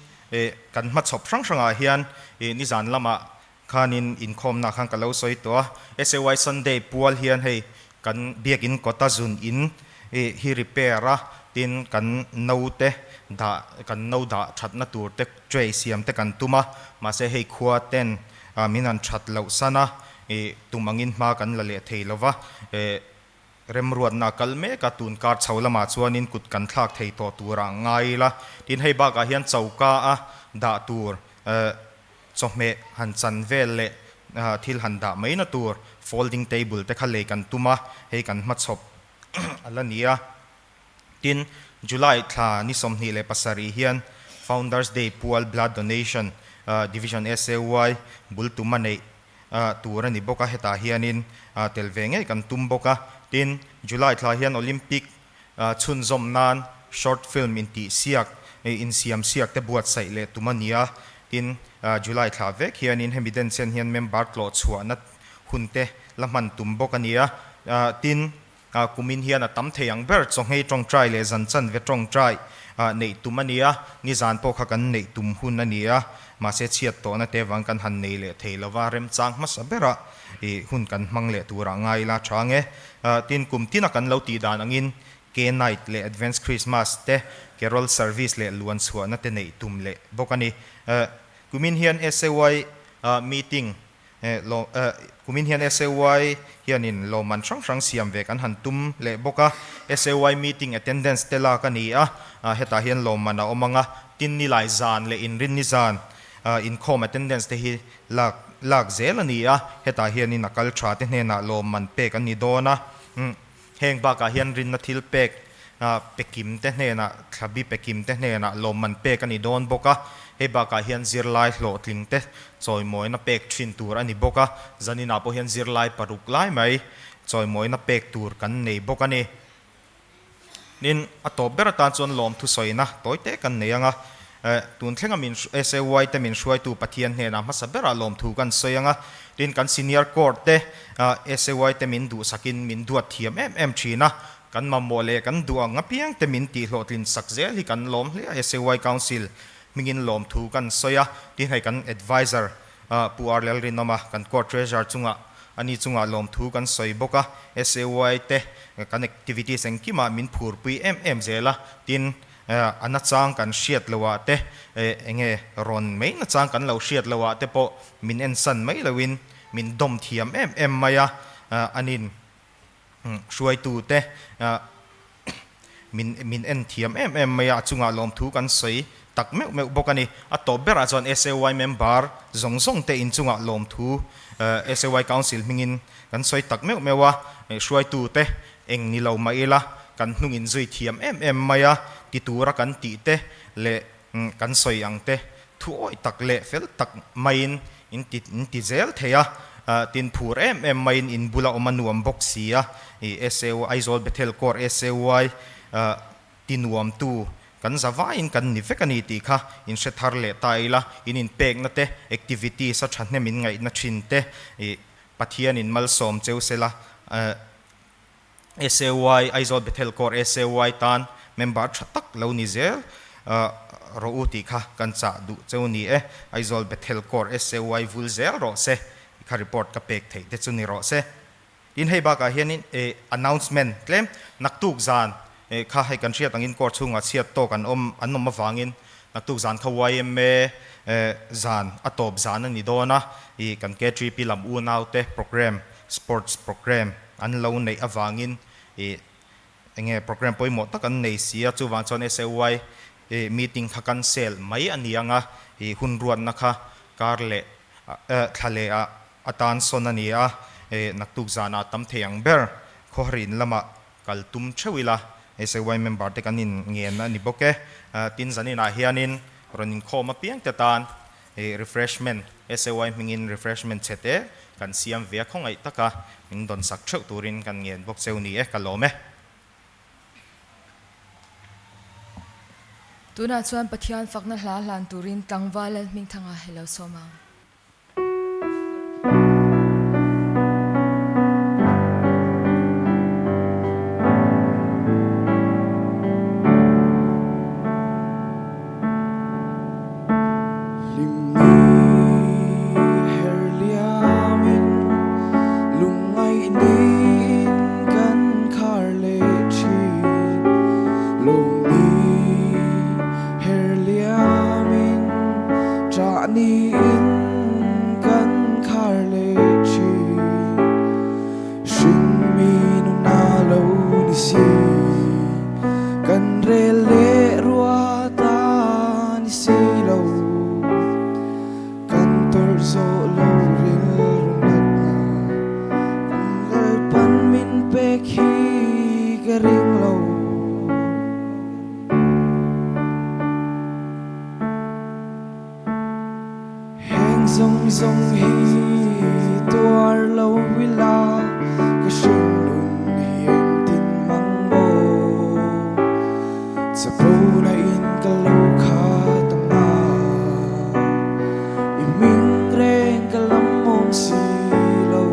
kan hmachhawp hrang hrangah hian nizan lamah khanin inkhawmna khan ka lo sawi tawh a. SAY Sunday pual hian hei kan biakin kawta zun in hi repair a, tin kan no te dah kan no dah thatna tur te tray siam te kan tum a, mahse hei khua ten min han that loh san a, tum angin hma kan la leh thei lo va. Remruatna a kal mek a, tun kar chho lamah chuanin kut kan thlak thei tawh turah ngai ila. Tin, hei bakah hian choka a dah tur chawhmeh han chan vel leh thil han dah mai na tur folding table te kha lei kan tum a, hei kan hmachhawp a la ni a. Tin, July thla ni 27 hian Founders Day pual Blood Donation Division SAY bul tum a neih tur a ni bawk a, hetah hianin tel ve ngei kan tum bawk a. Tin, July thla hian Olympic chhunzawm nan short film intihsiak, insiamsiak te buatsaih leh tum a ni a. Tin, July thla vek hianin hemi denchen hian member tlawh chhuahna hun te la hman tum bawk a ni a. Tin, Kumin hian a tam thei ang ber chawngei tawngtai leh zan chanve tawngtai neih tum a ni a, nizan pawh kha kan neih tum hun a ni a, mahse chhiat tawhna te vang kan han nei leh thei lova, remchang hmasa berah hun kan hmang leh turah ngai ila tha ang e. Tin, kum tina kan lo tih dan angin K-Night leh Advance Christmas te, Carol Service leh luan chhuahna te neih tum leh bawk a ni. Kumin hian SAY meeting Kumin hian SAY hianin lawmman hrang hrang siam ve kan han tum leh bawk a, SAY meeting attendance te lak a ni a, hetah hian lawmman a awm ang a, tin nilai zan leh inrinni zan inkhawm attendance te hi lak lak zel a ni a, hetah hianin a kal tha te hnenah lawmman pek an ni dawn a, heng bakah hian rinna thil pek Pekim te hnenah, Thlabi Pekim te hnenah lawmman pek a ni dawn bawk a, hei bakah hian zirlai hlawhtling te chawimawina pek thin tur a ni bawk a, zaninah pawh hian zirlai paruk lai mai chawimawina pek tur kan nei bawk a ni. Tin, a tawp ber atan chuan lawmthu sawina tawi te kan nei ang a, tun thlenga min SAY te min hruaitu Pathian hnenah hmasa berah lawmthu kan sawi ang a, tin kan senior court te SAY te min duhsakin min duat thiam em em thin a, Kan mamawh leh kan duh ang apiang te min tih hlawhtlin sak zel hi kan lawm hle a, SAY Council hmingin lawmthu kan sawi a, tin hei kan Adviser Pu R Lalrinawma kan Court Treasurer chungah ani chungah lawmthu kan sawi bawk a, SAY te kan activities engkimah min phurpui em em zel a, tin a nachang kan hriat loh ah te enge rawn mai nachang kan lo hriat loh ah te pawh min ensan mai loin min dawm thiam em em mai a, anin Hruaitute min min en thiam em em mai a, a chungah lawmthu kan sawi tak meuh meuh bawk a ni. A tawp berah chuan SAY member zawng zawng te inchungah lawmthu SAY Council hmingin kan sawi tak meuh meuh a, hruaitute eng ni lo mah ila kan hnung inzui thiam em em mai a, ti tura kan tih te leh kan sawi ang te thu awih tak leh fel tak maiin in ti in ti zel thei a, tin phur em em maiin in bula awm a nuam bawk si a, ih SAY Aizawl Bethel Corps SAY ti nuamtu kan za vaiin kan ni vek a ni tih kha in hre thar leh ta ila, in inpekna te activities a thahnem in ngaihna thin te ih Pathianin malsawm cheu sela. SAY, Aizawl Bethel Corps SAY tan member tha tak lo ni zel rawh u tih kha kan chah duh cheu ni e. Aizawl Bethel Corps SAY vul zel rawh se tih kha report ka pek theih te chu ni rawh se. Tin hei bakah hianin announcement tlem naktuk zan kha hei kan hriat angin court chhungah chhiat tawk an awm an awm avangin naktuk zan kha yma zan a tawp zan a ni dawn a, ih kan KTP lam unaute programme sports programme an lo neih avangin ih enge programme pawimawh tak an nei si a, chuvang chuan SAY ih meeting kha cancel mai a ni ang a, ih hun ruatna kha kar leh thla leh ah atan sawn a ni a, ih naktuk zanah tam thei ang ber khawharin lamah kal tum theuh ila SAY member te kan in ngen a ni bawk e, tin zaninah hianin rawn inkhawm apiang te tan Ih refreshment, SAY hmingin refreshment chhe te kan siam ve a khawngaih taka min dawn sak theuh turin kan ngen bawk cheu ni e, ka lawm e. Tunah chuan Pathian fakna hla hlan turin tlangval Lalhmingthanga hi lo sawm ang. niin kan khar leh thin. Hringmi nuna lo ni si, kan rel leh rua ta ni si lo. Kan tawrh zawh lo rilru natna, kan Lalpan min pek hi ka ring lo. Heng zawng zawng hi tuar lo ila ka hringnun hi engtin mang maw? Chapo na in ka lo khat ang a, i hming reng ka lam awm si lo.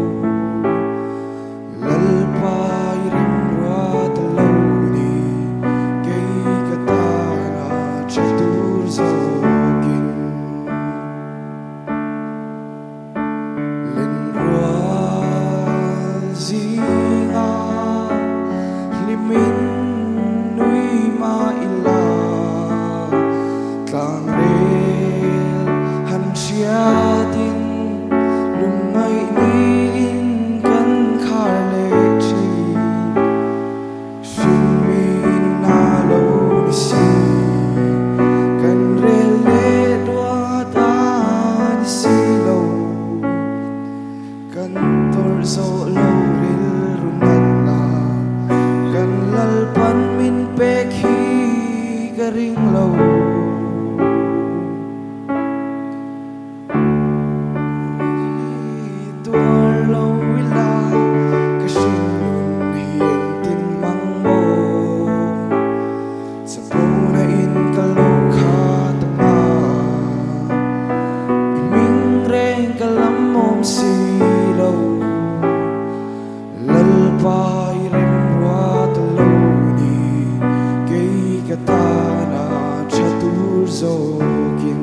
Lalpa i remruat a lo ni, kei ka tan a tha tur zawkin. Lenrual zinga hlimin nui mah ila, tlangrel han hriatin lungngaih niin kan khar leh thin. Hringmi nuna lo ni si, kan rel leh duat a ni si lo. Kan tawrh zawh lo rilru natna, kan Lalpan min pek hi ka ring lo. Tuar lo ila ka hringnun hi engtin mang maw? Chapo na in ka lo khat ang a, i hming reng ka lam awm si lo. Lalpa i remruat a lo ni, kei ka tan a tha tur zawkin.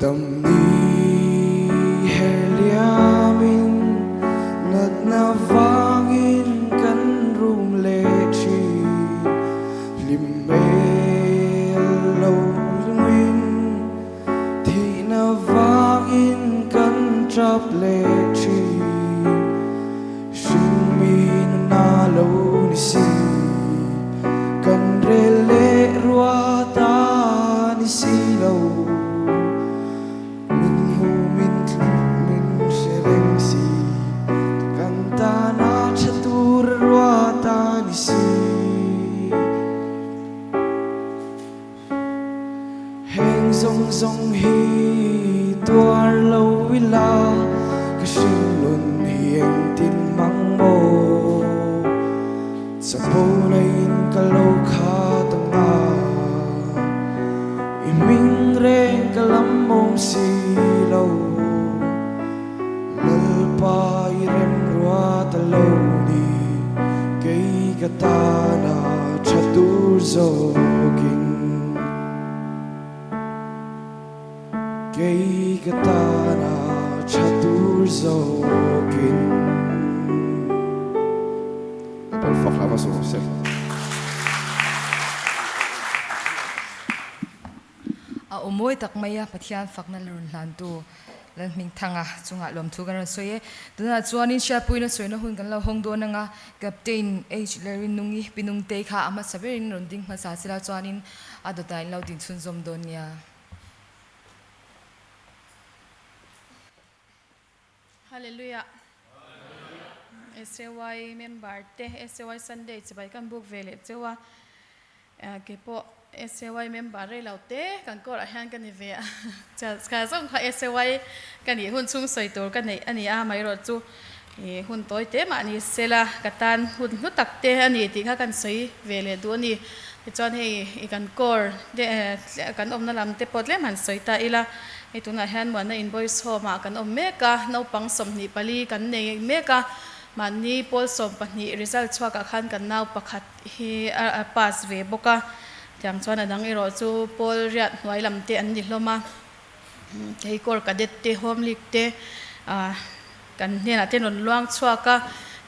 Damni her liamin natna vangin kan rum leh thin, hlim hmel lo lungin thihna vangin kan tap leh thin. Hringmi nuna lo ni si, kan rel leh rua ta ni si lo. Min hmu min tluk min hre reng si, kan tana tha tur rua ta ni si. Heng zawng zawng hi tuar lo ila ka hringnun hi engtin mang maw? Chapo naiin ka lo khat ang a, i hming reng ka lam awm si lo. Lalpa i remruat a lo ni, kei ka tana tha tur zawkin. Kei ka tana tha tur zawkin. Lalpan fak hram a sawm se. A aw mawi tak mai a, Pathian fakna la rawn hlantu Lalhmingthanga chungah lawmthu kan rawn sawi e. Tunah chuanin hriatpuina sawina hun kan lo hawng dawn anga Captain H Lerinungi Pinungtei kha a hmasa berin rawn ding hmasa sela chuanin a dawtah in lo din chhunzawm dawn nia. Hallelujah. SAY member te SAY Sunday chibai kan book ve leh cheu a, kei pawh SAY member rei lo te kan court ah hian ka ni ve a, kha zawng kha SAY ka nih hun chhung sawi tur ka neih a ni a, amaherawh chu hun tawi te mah ni sela ka tan hun hlu tak te a ni tih kha kan sawi ve leh duh a ni. Tichuan hei i kan core te kan awmna lam te pawh tlem han sawi ta ila, hei tunah hian Muanna in Boys Home ah kan awm mek a, naupang 24 kan nei mek a, mahni pawl 12 result chhuak ah khan kan nau pakhat hi a pass ve bawk a, tiang chuan a dang erawh chu pawl riat hnuai lam te an ni hlawm a, hei core cadet te home league te Kan hnenah te rawn luang chhuak a,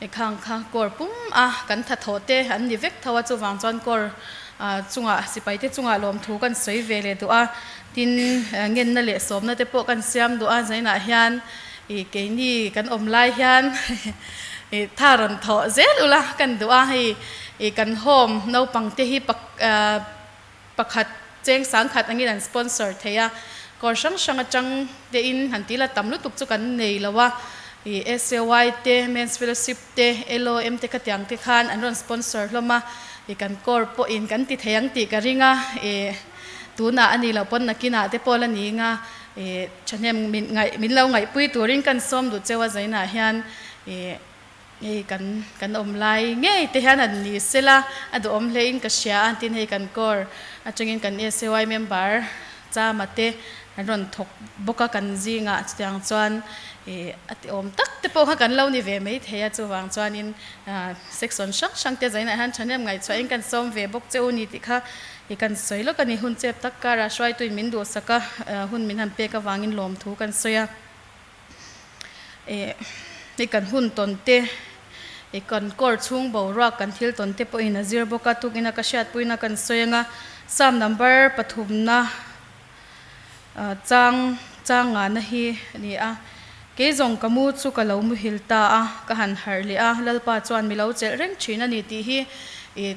i khang kha kawr pum a, kan thathawh te an ni vek tho a, chuvang chuan kawr Chungah sipaite chungah lawmthu kan sawi ve leh duh a, tin ngenna leh sawmna te pawh kan siam duh a, zainah hian ih keini kan awm lai hian ih tha rawn thawh zel ula kan duh a, hei ih kan home naupang te hi pakhat cheng sangkhat angin an sponsor thei a, kawr hrang hrang atang te in han tih la tam lutuk chu kan nei lo a, ih SAY te Men's Fellowship te LOM te khatiang te khan an rawn sponsor hlawm a, ih kan core pawhin kan ti thei ang tih ka ring a, ih tunah a ni loh pawn nakinah te pawh la ni nga, ih thahnem min ngaih min lo ngaihpui turin kan sawm duh cheu a zainah hian ih hei kan kan awm lai ngei te hian an ni sela a duhawm hle in ka hria a, tin hei kan core atangin kan SAY member Chama te an rawn thawk bawk a kan zingah chutiang chuan ih a ti awm tak te pawh kha kan lo ni ve mai thei a, chuvang chuanin section hrang hrang te zainah hian thahnem ngaihchhuahin kan sawm ve bawk che u ni tih kha ih kan sawi lawk a ni. Hun chep tak karah hruaituin min duhsak a, hun min han pek avangin lawmthu kan sawi a. Ih hei kan hun tawn te ih kan kawr chhung boruak kan thil tawn te pawhin a zir bawk a, tukina ka hriatpuina kan sawi anga Psalm number pathumna chang chang ngahna hi a ni a, kei zawng ka mu chu ka lo muhil ta a, ka han harh leh a, Lalpa chuan mi lo chelh reng thin a ni tih hi ih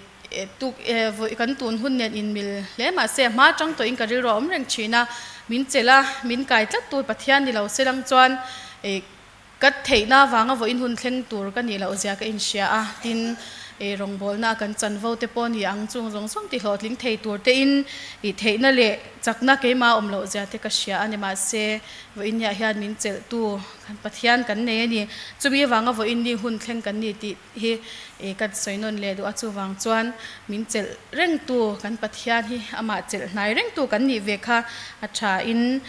Tuk vawi kan tun hun nen inmil hle mahse a hma atang tawhin ka rilru a awm reng thin a, min chelh a, min kai tlat tur Pathian ni lo se lang chuan ka theihna avanga vawiin hun thleng tur ka nih loh zia ka inhria a, tin rawngbawlna a kan chanvo te pawh ni ang chung zawng zawng ti hlawhtling thei tur te in theihna leh chakna keimah a awm loh zia te ka hria a ni mahse vawiin niah hian min chelh tu kan Pathian kan nei a ni, chumi avanga vawiin ni hun thleng kan ni tih hi kan sawi nawn leh duh a, chuvang chuan min chelh rengtu kan Pathian hi amah chelh hnai rengtu kan nih ve kha a tha in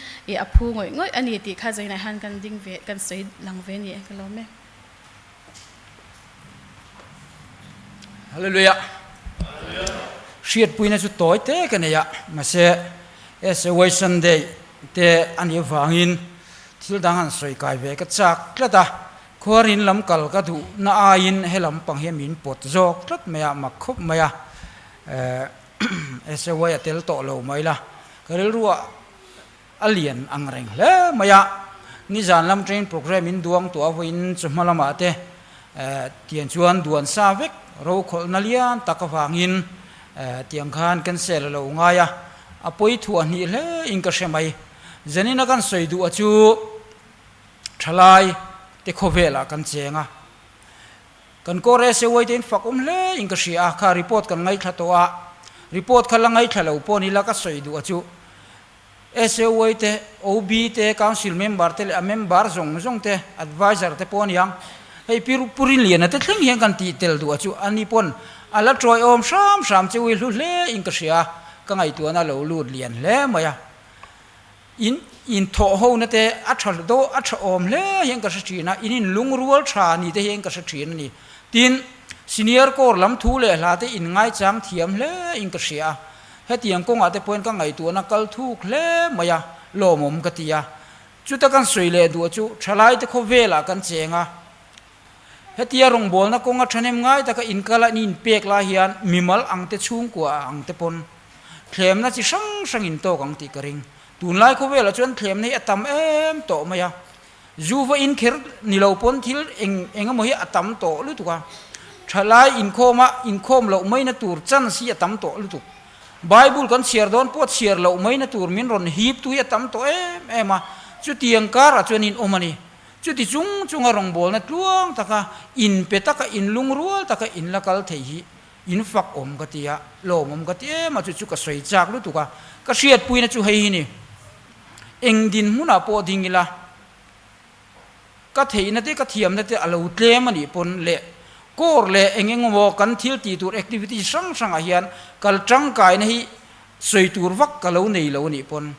a phu ngawih ngawih a ni tih kha zainah hian kan ding ve kan sawi lang ve ni ka lawm e. Hallelujah. Hriatpuina chu tawi te ka nei a, mahse SAY Sunday te a nih avangin thil dang han sawi kai ve ka chak tlat a, Khuarin lam kal ka duh na aiin he lam pang hian min pawt zawk tlat mai a, mak khawp mai a, SAY a tel tawh lo mai la, ka rilruah a lian ang reng hle mai a, nizan lam train programme in duang tuah vawiin chu hma lamah te tiang chuan duan sa vek rokhawlhna lian tak avangin tiang khan cancel a lo ngai a, a pawi thuah hnih hle in ka hre mai, Zanina kan sawi duh a chu. Thalai te khawvelah kan cheng a, kan kawr SAY te in fak awm hle in ka hria a, kha report kan ngaithla tawh a, report kha la ngaithla lo pawh ni la ka sawi duh a chu SAY te, OB te, council member te leh a member zawng zawng te, advisor te pawh a niang, hei pi Pu Rinliana te thleng hian kan tih tel duh a chu a ni pawn a la tawi awm hram hram che ui hlu hle in ka hria a, ka ngaihtuahna lo lut lian hle mai a. In inthawh hona te a tha do a tha awm hle hian ka hre thin a, in inlungrual tha ni te hian ka hre thin a ni. Tin, senior core lam thu leh hla te in ngaichang thiam hle in ka hria a, hetiang kawngah te pawhin ka ngaihtuahna kal thuk hle mai a, lawmawm ka ti a. Chuta kan sawi leh duh chu thalai te khawvelah kan cheng a, hetia rawngbawlna kawnga thahnem ngai taka inkal a in inpek lai hian mimal ang te chhungkua a ang te pawn Thlemna chi hrang hrang in tawk ang tih ka ring. Tunlai khawvelah chuan thlemna hi a tam em tawh mai a. Zu va in kher ni lo pawn thil eng eng emaw hi a tam tawh lutuk a. Thalai inkhawm a inkhawm loh maina tur chance hi a tam tawh lutuk. Bible kan chhiar dawn pawh chhiar loh maina tur min rawn hip tu hi a tam tawh em em a. Chutiang karah chuan in awm a ni. Chuti chung chunga rawngbawlna tluang taka inpe taka inlungrual taka inla kal thei hi In fak awm ka ti a, lawmawm ka ti em a, chu chu ka sawi chak lutuk a, ka hriatpuina chu hei hi ni, eng dinhmunah pawh ding ila, ka theihna te ka thiamna te a lo tlem a nih pawn leh kawr leh eng eng emaw kan thil tih tur activity hrang hrangah hian kal tangkaina hi sawi tur vak ka lo nei lo a nih pawn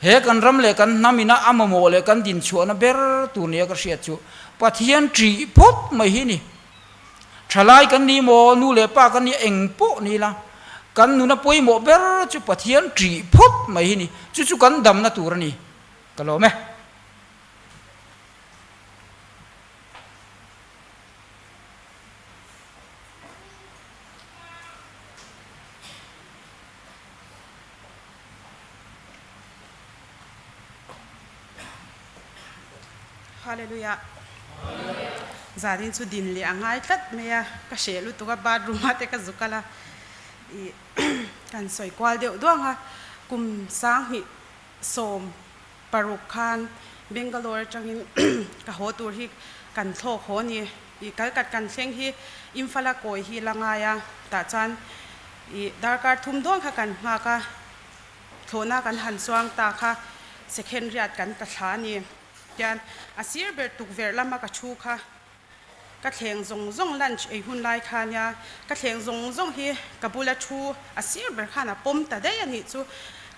he kan ram leh kan hnam ina a mamawh leh kan dinchhuahna ber tur nia ka hriat chu Pathian ṭih phawt mai hi ni. Thalai kan ni maw, nu leh pa kan ni eng pawh ni ila, kan nuna pawimawh ber chu Pathian ṭih phawt mai hi ni. Chu chu kan damna tur a ni. Ka lawm e. Hallelujah. Zanin chu din leh a ngai tlat mai a, ka hreh lutuk a bathroom ah te ka zu kal a, ih kan sawi kual deuh duang a, kum sanghnih sawm paruk khan Bangalore atangin ka haw tur hi kan thlawk haw a ni, ih Kalkat kan thleng hi Imphal-a kawi hi la ngai a, tah chuan ih darkar thum dawn kha kan nghak a, thlawhna kan han chuang ta kha second riat kan ta thla a ni. Tian a sir ber tukverh lama ka thu kha ka thleng zawng zawng lunch ei hun lai kha nia, ka thleng zawng zawng hi ka bula thu a sir ber khan a pawm ta daih a nih chu.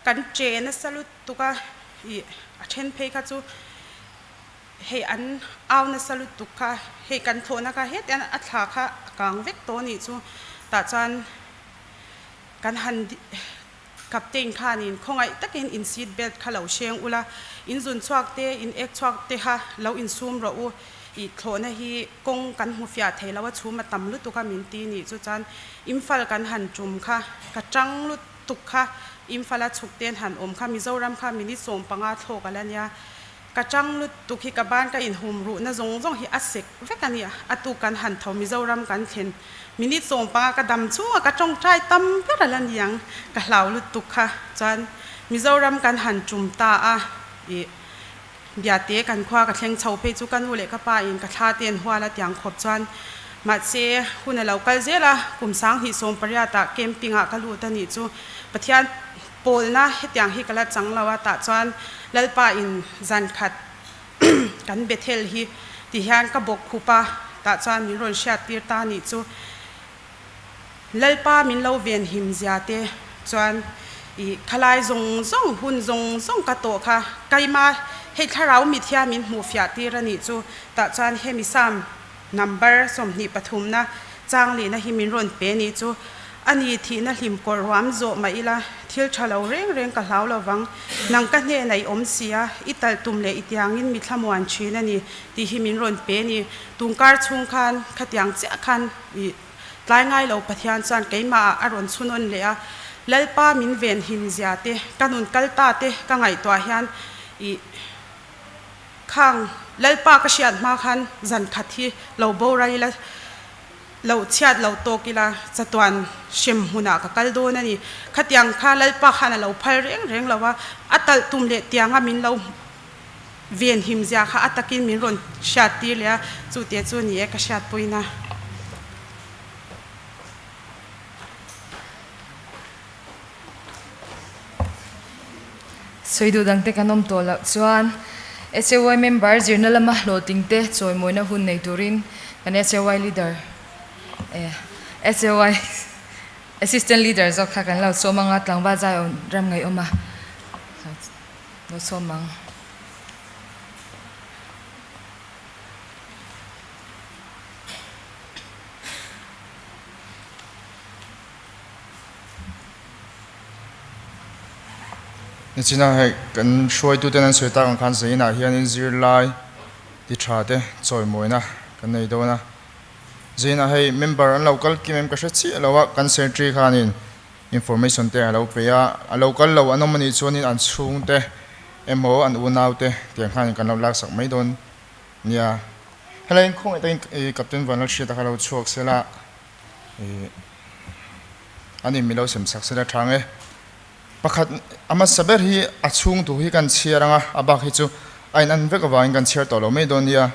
Kan che nasa lutuk a, ih a then phei kha chu hei an au nasa lutuk kha, hei kan thlawhna kha hetiang a thla kha a kang vek tawh a nih chu. Tah chuan kan han Captain khanin khawngaih takin in seat belt kha lo hreng ula, in zun chhuak te, in ek chhuak te kha lo insum rawh u, i thlawhna hi kawng kan hmu fiah thei lo a chhum a tam lutuk a min ti nih chu chuan Imphal kan han tum kha ka tang lutuk kha Imphal a chhuk ten han awm kha Mizoram kha minute 15 thlawk a la nia ka tang lutuk hi ka ban ka inhum ruhna zawng zawng hi a sek vek a ni a tuk kan han tho Mizoram kan thlen minute 15 ka dam chunga ka tawngtai tam ber a la ni ang ka hlau lutuk kha chuan Mizoram kan han tum ta a ih Biate kan khua ka thleng chho phei chu ka nu leh ka pa in ka thla te an hual a tiang khawp chuan mahse hun a lo kal zel a kum 2018 ah camping ah ka lut a nih chu Pathian Pawlna hetiang hi ka la chang lo a, tah chuan Lalpa in zan khat kan Bethel hi ti hian ka bawk khup a, tah chuan min rawn hriat tir ta nih chu. Lalpa min lo ven him zia te chuan i khalai zawng zawng hun zawng zawng ka tawh kha keima hei thlarau mit hian min hmuh fiah tir a nih chu, tah chuan hemi Psalm Number 23 na chang lehna hi min rawn pe nih chu a ni thihna hlim kawr ruam zawh mah ila thil tha lo reng reng ka hlau lo vang, nang ka hnenah i awm si a, i talh tum leh i tiangin mi thlamuan thin a ni tih hi min rawn pe ni. Tungkar chhung khan khatiang chiah khan i tlai ngai lo Pathian chuan keimahah a rawn chhunawn leh a, Lalpa min ven him zia te, ka nun kal ta te ka ngaihtuah hian i Khang Lalpa ka hriat hma khan zan khat hi lo boral ila, lo chhiat lo tawk ila, chatuan hrem hmunah ka kal dawn a ni. Khatiang kha Lalpa khan a lo phal reng reng lo a, a talh tum leh tianga min lo ven him zia kha a takin min rawn hriat tir leh a, chu te chu ni e ka hriatpuina. Sawi duh dangte kan awm tawh loh chuan SAY member zirna lama hlawhtlingte chawimawina hun nei turin kan SAY leader eh SAY assistant leader zawk kha kan lo sawm ang a, tlangval zai awm ram ngaihawm a lo sawm ang. Nichina hei kan hruaituten an sawi tak ang khan zainah hianin zirlai ti tha te chawimawina kan nei dawn a, zainah hei member an lo kal kim em ka hre chiah lo a, kan secretary khanin information te a lo pe a, a lo kal lo an awm anih chuanin an chhungte emaw an unaute tiang khanin kan lo laksak mai dawn nia. Helai in khawngaih takin Captain Vanlalhriata kha lo chhuak sela. Ani milo sem sak sela tha nge. Pakhat a hmasa ber hi a chhung thu hi kan chhiar ang a, a bak hi chu a in an vek avangin kan chhiar tawh lo mai dawn nia.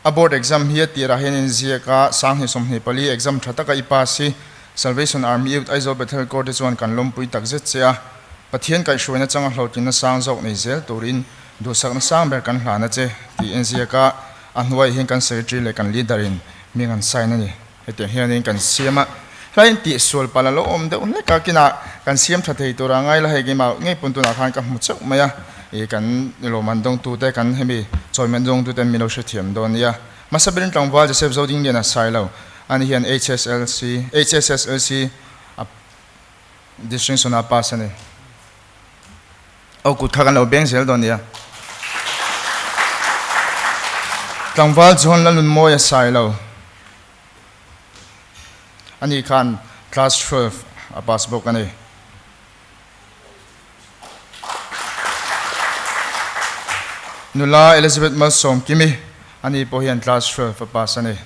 A board exam hi a tirah hian in ziak a, 2024 exam tha taka i pass hi Salvation Army Youth Aizawl Bethel Corps te chuan kan lawmpui tak zet che a, Pathian kaihhruaina changa hlawhtlinna sang zawk nei zel turin duhsakna sang ber kan hlan a che tih in ziak a, a hnuaiah hian kan secretary leh kan leader in hming an sign a ni. Hetiang hianin kan siam a, hlain tihsual palh a lo awm deuh hlek a, kinah kan siam tha thei tura ngai la hei keimah ngei pawn tunah khan ka hmu chauh mai a, ih kan lawmman dawngtute kan hemi chawiman dawngtute min lo hrethiam dawn nia. Hmasa berin tlangval Joseph Zodingliana Sailo ani hian HSLC HSSLC a distinction a pass a ni. Aw kut kha kan lo beng zel dawn nia. Tlangval John Lalnunmawia Sailo ani khan class 12 a pass bawk a ni. Nula Elizabeth Malsawmkimi ani pawh hian class 12 a pass a ni.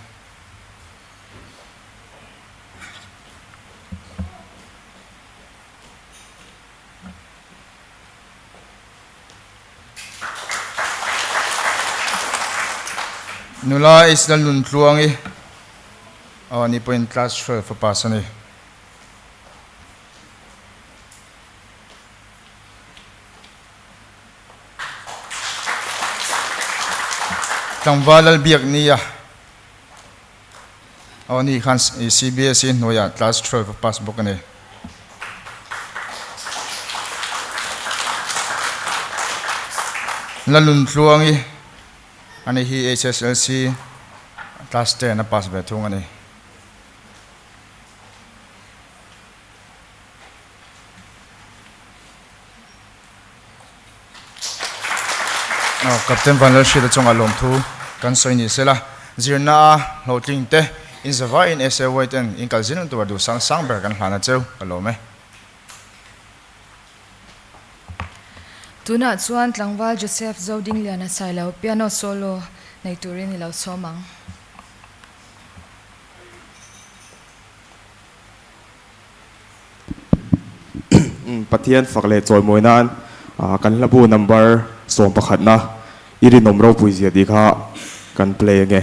Nula Isla Nuntluangi aw ani pawhin class 12 a pass a ni. Tlangval Lalbiaknia aw ani khan CBSE hnuaiah class 12 a pass bawk a ni. Laluntluangi ani hi HSLC class 10 a pass ve thung a ni. Captain Vanlalhriata chungah lawmthu kan sawi ni sela, zirna a hlawhtling te in zavaiin SAY ten in kal zin tur duh sang sang ber kan hlan a cheu ka lawm e. Tunah chuan tlangval Joseph Zodingliana Sailo piano solo nei turin i lo sawm ang. Pathian fak leh chawimawi nan kan hlabu number 11 na i rinawm ropui zia tih kha kan play ange.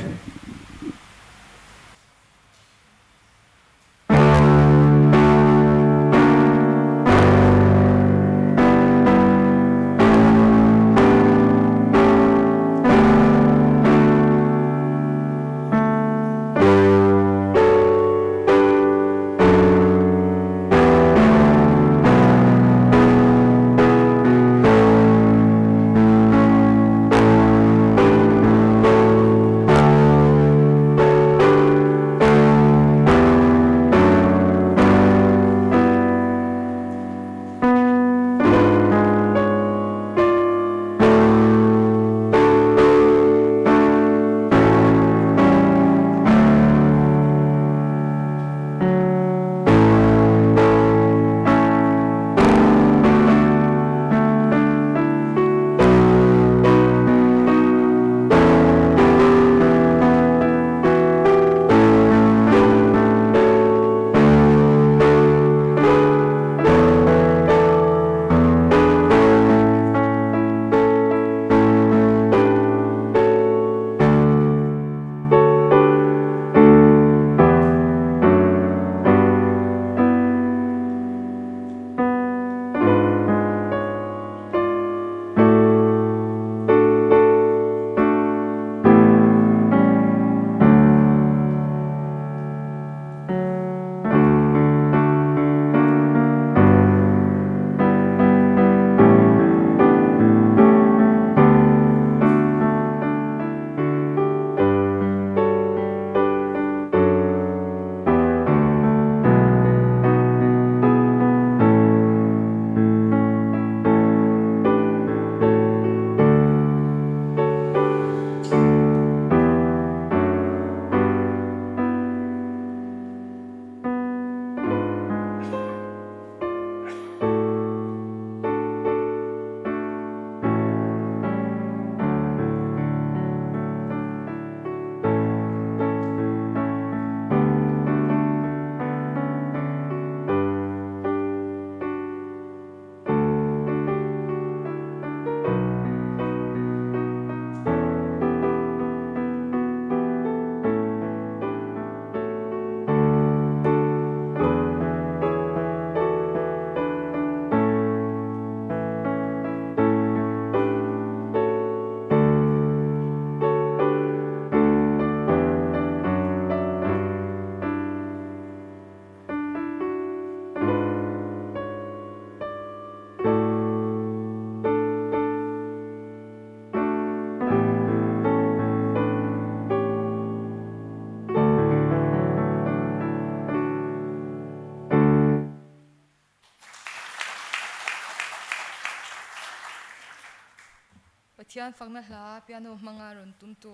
Pathian fakna hla piano hmanga rawn tumtu.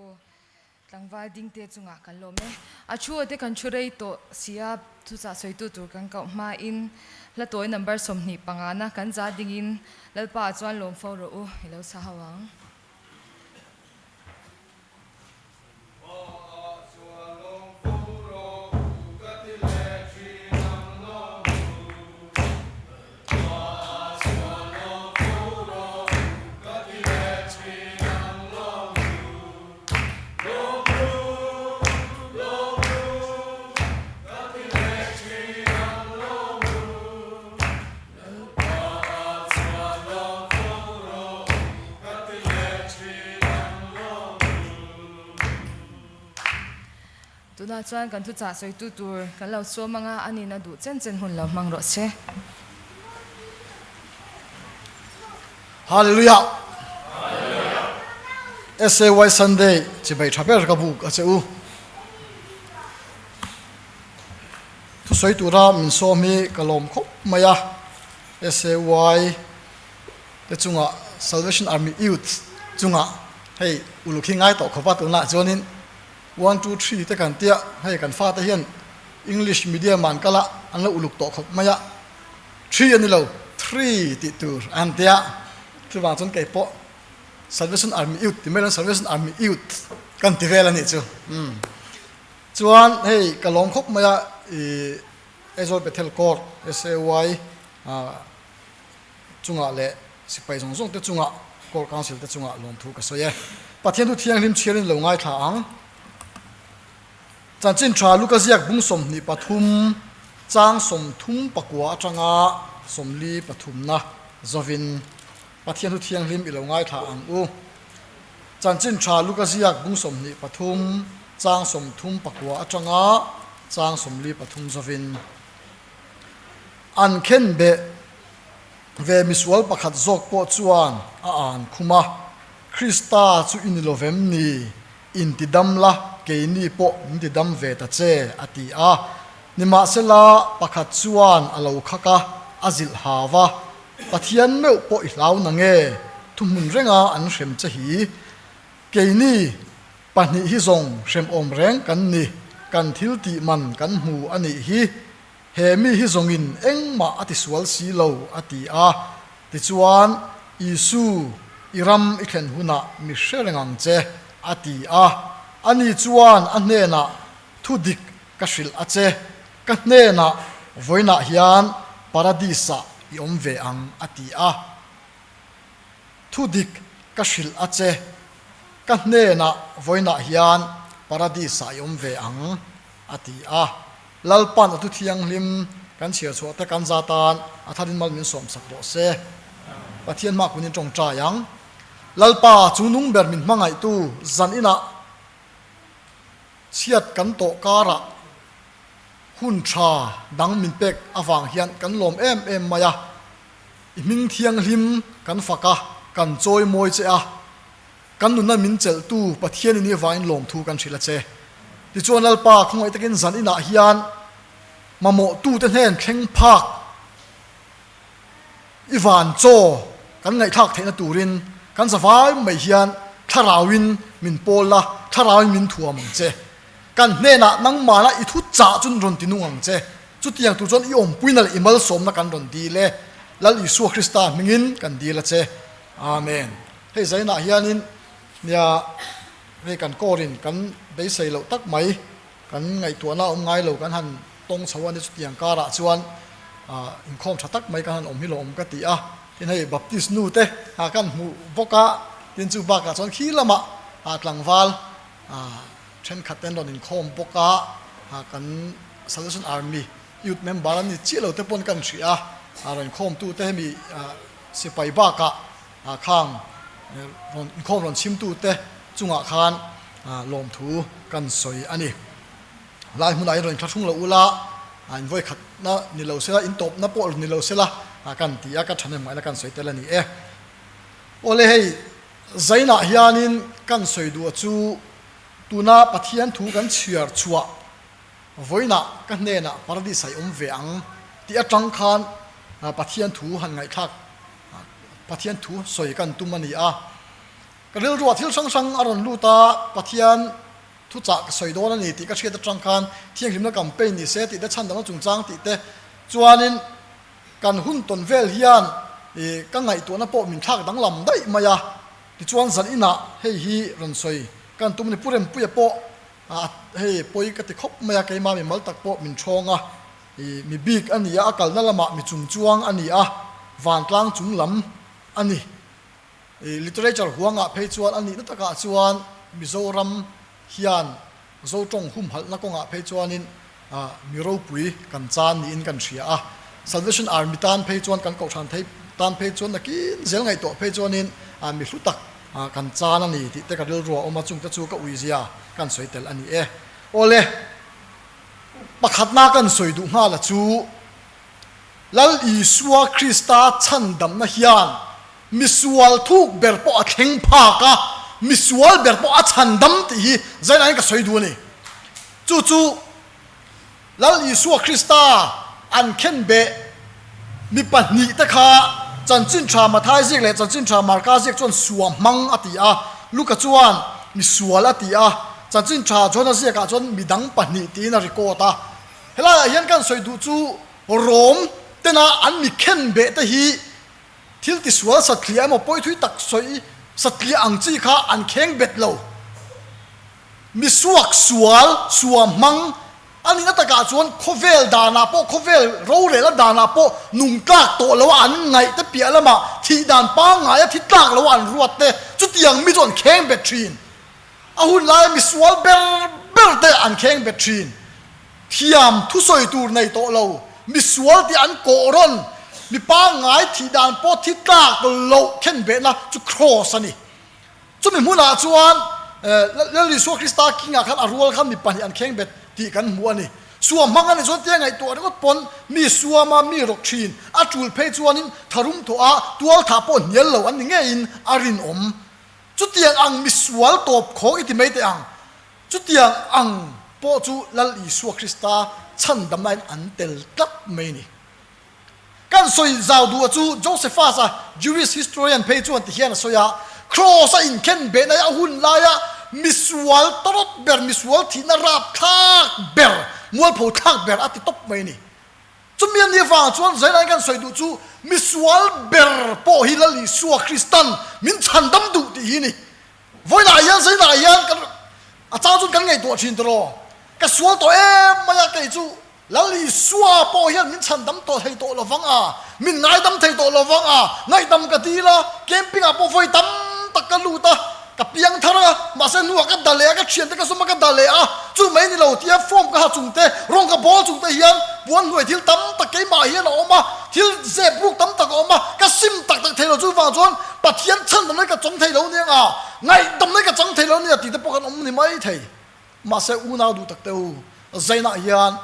Tlangval dingte chungah kan lawm e. A thu ate kan thu rei tawh sia thuchah sawitu tur kan koh hmain hla tawi number 25 na kan za dingin Lalpa ah chuan lawm fo rawh u i lo sa ho ang. Tunah chuan kan thuchah sawitu tur kan lo sawm anga a nihna duh chen chen hun lo hmang rawh se. Hallelujah! SAY Sunday chibai tha ber ka buk a che u. Thusawi tura min sawm hi ka lawm khawp mai a, SAY te chungah Salvation Army Youth chungah hei uluk hi ngai tawh khawp a tunah chuanin one two three te kan tia hei kan fate hian English medium ah an kal a an lo uluk tawh khawp mai a three a ni lo three tih tur an tia chuvang chuan kei pawh Salvation Army Youth ti mai lo Salvation Army Youth kan ti vel a nih chu umm. Chuan hei ka lawm khawp mai a, i Aizawl Bethel Court SAY chungah leh sipai zawng zawng te chungah Court Council te chungah lawmthu ka sawi e. Pathian thu thianghlim chhiarin lo ngaithla ang. Chanchin tha Luka ziak bung 23 chang 39 atanga 43 na zawin Pathian thu thianghlim i lo ngaithla ang u. Chanchin tha Luka ziak bung 23 chang 39 atanga chang 43 zawin an khen beh ve misual pakhat zawk pawh chuan a an khum a, Krista chu i ni lo vem ni? Inti dam la, keini pawh min ti dam ve ta che, a ti a. Nimahsela pakhat chuan a lo khak a, a zilh hau a, Pathian meuh pawh i hlau na nge? Thuhmun renga an hrem che hi. Keini pahnih hi zawng hremawm reng kan ni, kan thil tih man kan hmu a nih hi. He mi hi zawngin engmah a tisual si lo, a ti a. Tichuan, Isu, i ram i thlen hunah mi hre reng ang che, a ti a. Ani chuan a hnenah, Thu dik ka hrilh a che, ka hnenah vawiinah hian Paradis-ah i awm ve ang, a ti a. Thu dik ka hrilh a che, ka hnenah vawiinah hian Paradis-ah i awm ve ang, a ti a. Lalpan a thu thianghlim kan chhiar chhuah te kan za tan a tharin mal min sawmsak rawh se. Pathian hma kunin tawngtai ang. Lalpa chu nung ber min hmangaihtu zan inah chhiat kan tawh karah hun tha dang min pek avang hian kan lawm em em mai a. I hming thianghlim kan fak a, kan chawi mawi che a. Kan nunna min chelhtu Pathian in i vangin lawmthu kan hrilh a che. Tichuan Lalpa khawngaih takin zan inah hian mamawhtute hnen thleng phak i van chaw kan ngaihthlak theihna turin kan zavai mai hian thlarauin min pawl la, thlarauin min thuam ang che. Kan hnenah nangmahna i thu chah chun rawn ti nung ang che. Chutiang tur chuan i awmpuina leh i malsawmna kan rawn dil e. Lal Isua Krista hmingin kan dil a che. Amen. Hei zainah hianin nia hei kan kawrin kan beisei loh tak mai kan ngaihtuahna awm ngai lo kan han tawng chho a ni chutiang karah chuan inkhawm tha tak mai kan han awm hi lawm ka ti a tin hei Baptist nu te kan hmuh bawk a tin chu bakah chuan khi lamah tlangval thenkhat te an rawn inkhawm bawk a kan Salvation Army Youth member an ni chiah lo te pawn kan hria a rawn inkhawm tu te hemi sipai bakah Khang rawn inkhawm rawn chhimtute chungah khan lawmthu kan sawi a ni. Lai hmunah hian rawn inthlahrung lo ula, in vawikhatna ni lo sela, in tawpna pawh ni lo sela kan ti a, ka thahnem ngaihna kan sawi tel a ni e. Awle hei zainah hianin kan sawi duh chu tuna Pathian thu kan chhiar chhuah vawiinah ka hnenah paradis a i awm ve ang tih atang khan Pathian thu han ngaihthlak Pathian thu sawi kan tum a ni a. Ka rilruah thil hrang hrang a rawn lut a, Pathian Thuchah ka sawi dawn a ni tih ka hriat atang khan thianghlimna campaign ni se tih te chhandamna chungchang tih te chuanin kan hun tawn vel hian ih ka ngaihtuahna pawh min thlak danglam daih mai a. Tichuan zan inah hei hi rawn sawi kan tum a ni. Pu Rempuia pawh a hei pawi ka ti khawp mai a, keimah mimal tak pawh min thawng a, ih mi bik a ni a, a kalna lamah mi chungchuang a ni a, vantlang chung lam a ni. I literature huangah phei chuan a nihna takah chuan Mizoram hian Zotawng humhalhna kawngah phei chuanin mi ropui kan chan niin kan hria a. Salvation Army tan phei chuan kan kohhran thei tan phei chuan nakin zel ngaihtuah phei chuanin mi hlu tak kan chan a ni tih te ka rilru a awm a, chungte chu ka uizia kan sawi tel a ni e. Awle, pakhatna kan sawi duh nghala chu Lal Isua Krista chhandamna hian misual thuk ber pawh a thleng phak a, misual ber pawh a chhandam tih hi zainain ka sawi duh a ni. Chu chu Lal Isua Krista an khenbeh mi pahnihte kha Chanchin Tha Mathai ziak leh Chanchin Tha Marka ziak chuan sua hmang a ti a, Luka chuan misual a ti a, Chanchin Tha Johna ziakah chuan midang pahnih tiin a record a. Helaiah hian kan sawi duh chu Rom tena an mi khenbeh te hi thil tisual satliah emaw pawi thui tak sawi satliah ang chi kha an kheng bet lo. Mi suak sual, suam hmang a nihna takah chuan khawvel danah pawh khawvel rorelna danah pawh nung tlak tawh lo a an ngaih te piah lamah thih dan pangngaia thi tlak lo a an ruat te chutiang mi chu an kheng bet thin. A hun laia misual ber ber te an kheng bet thin. Thiam thusawi tur nei tawh lo, misual tih an kawh rawn, mi pangngai thih dan pawh thi tlak loh khen behna chu Kraws a ni. Chumi hmunah chuan Lal Isua Krista kingah khan a rual khan mi pahnih an kheng bet tih kan hmu a ni. Suam hmang a nih chuan tia ngaihtuah ringawt pawn mi suama mi rawk thin a tul phei chuanin tharum thawh a tualthah pawh hnial lo an ni ngeiin a rinawm. Chutiang ang misual tawp khawng i ti mai teh ang. Chutiang ang pawh chu Lal Isua Krista chhandamnain an tel tlat mai ni. Kan sawi zau duh a chu Josephus a Jewish historian phei chuan ti hian a sawi a, Kraws a inkhen behna a hun laia misual tawrot ber, misual thihna rapthlak ber, mualpho thlak ber a ti tawp mai ni. Chumi a nih avangah chuan Zainain kan sawi duh chu misual ber pawh hi Lal Isua Kristan min chhandam duh tih hi a ni. Vawiinah hian Zainah hian kan a chang chuan kan ngaihtuah thin tawh Ka sual tawh em mai a kei chu Lal Isua pawh hian min chhandam tawh thei tawh lo vang a, min ngaidam thei tawh lo vang a, ngaihdam ka dil a, camping ah pawh vawi tam tak ka lut a, Ka piang thar a, mahse hnuah ka da leh a, ka thiante ka sawm a, ka da leh a, chu mai ni lo tia form ka ha chung te, rawng ka bawl chung te hian puan hnuai thil tam tak keimah hian a awm a, thil zep ruk tam tak a awm a, ka sim tak tak thei lo chu vang chuan Pathian chhandamna ka chawng thei lo nia nga, ngaihdamna ka chang thei lo nia tih te pawh kan awm ni mai thei. Mahse unau duh tak te u, Zainah hian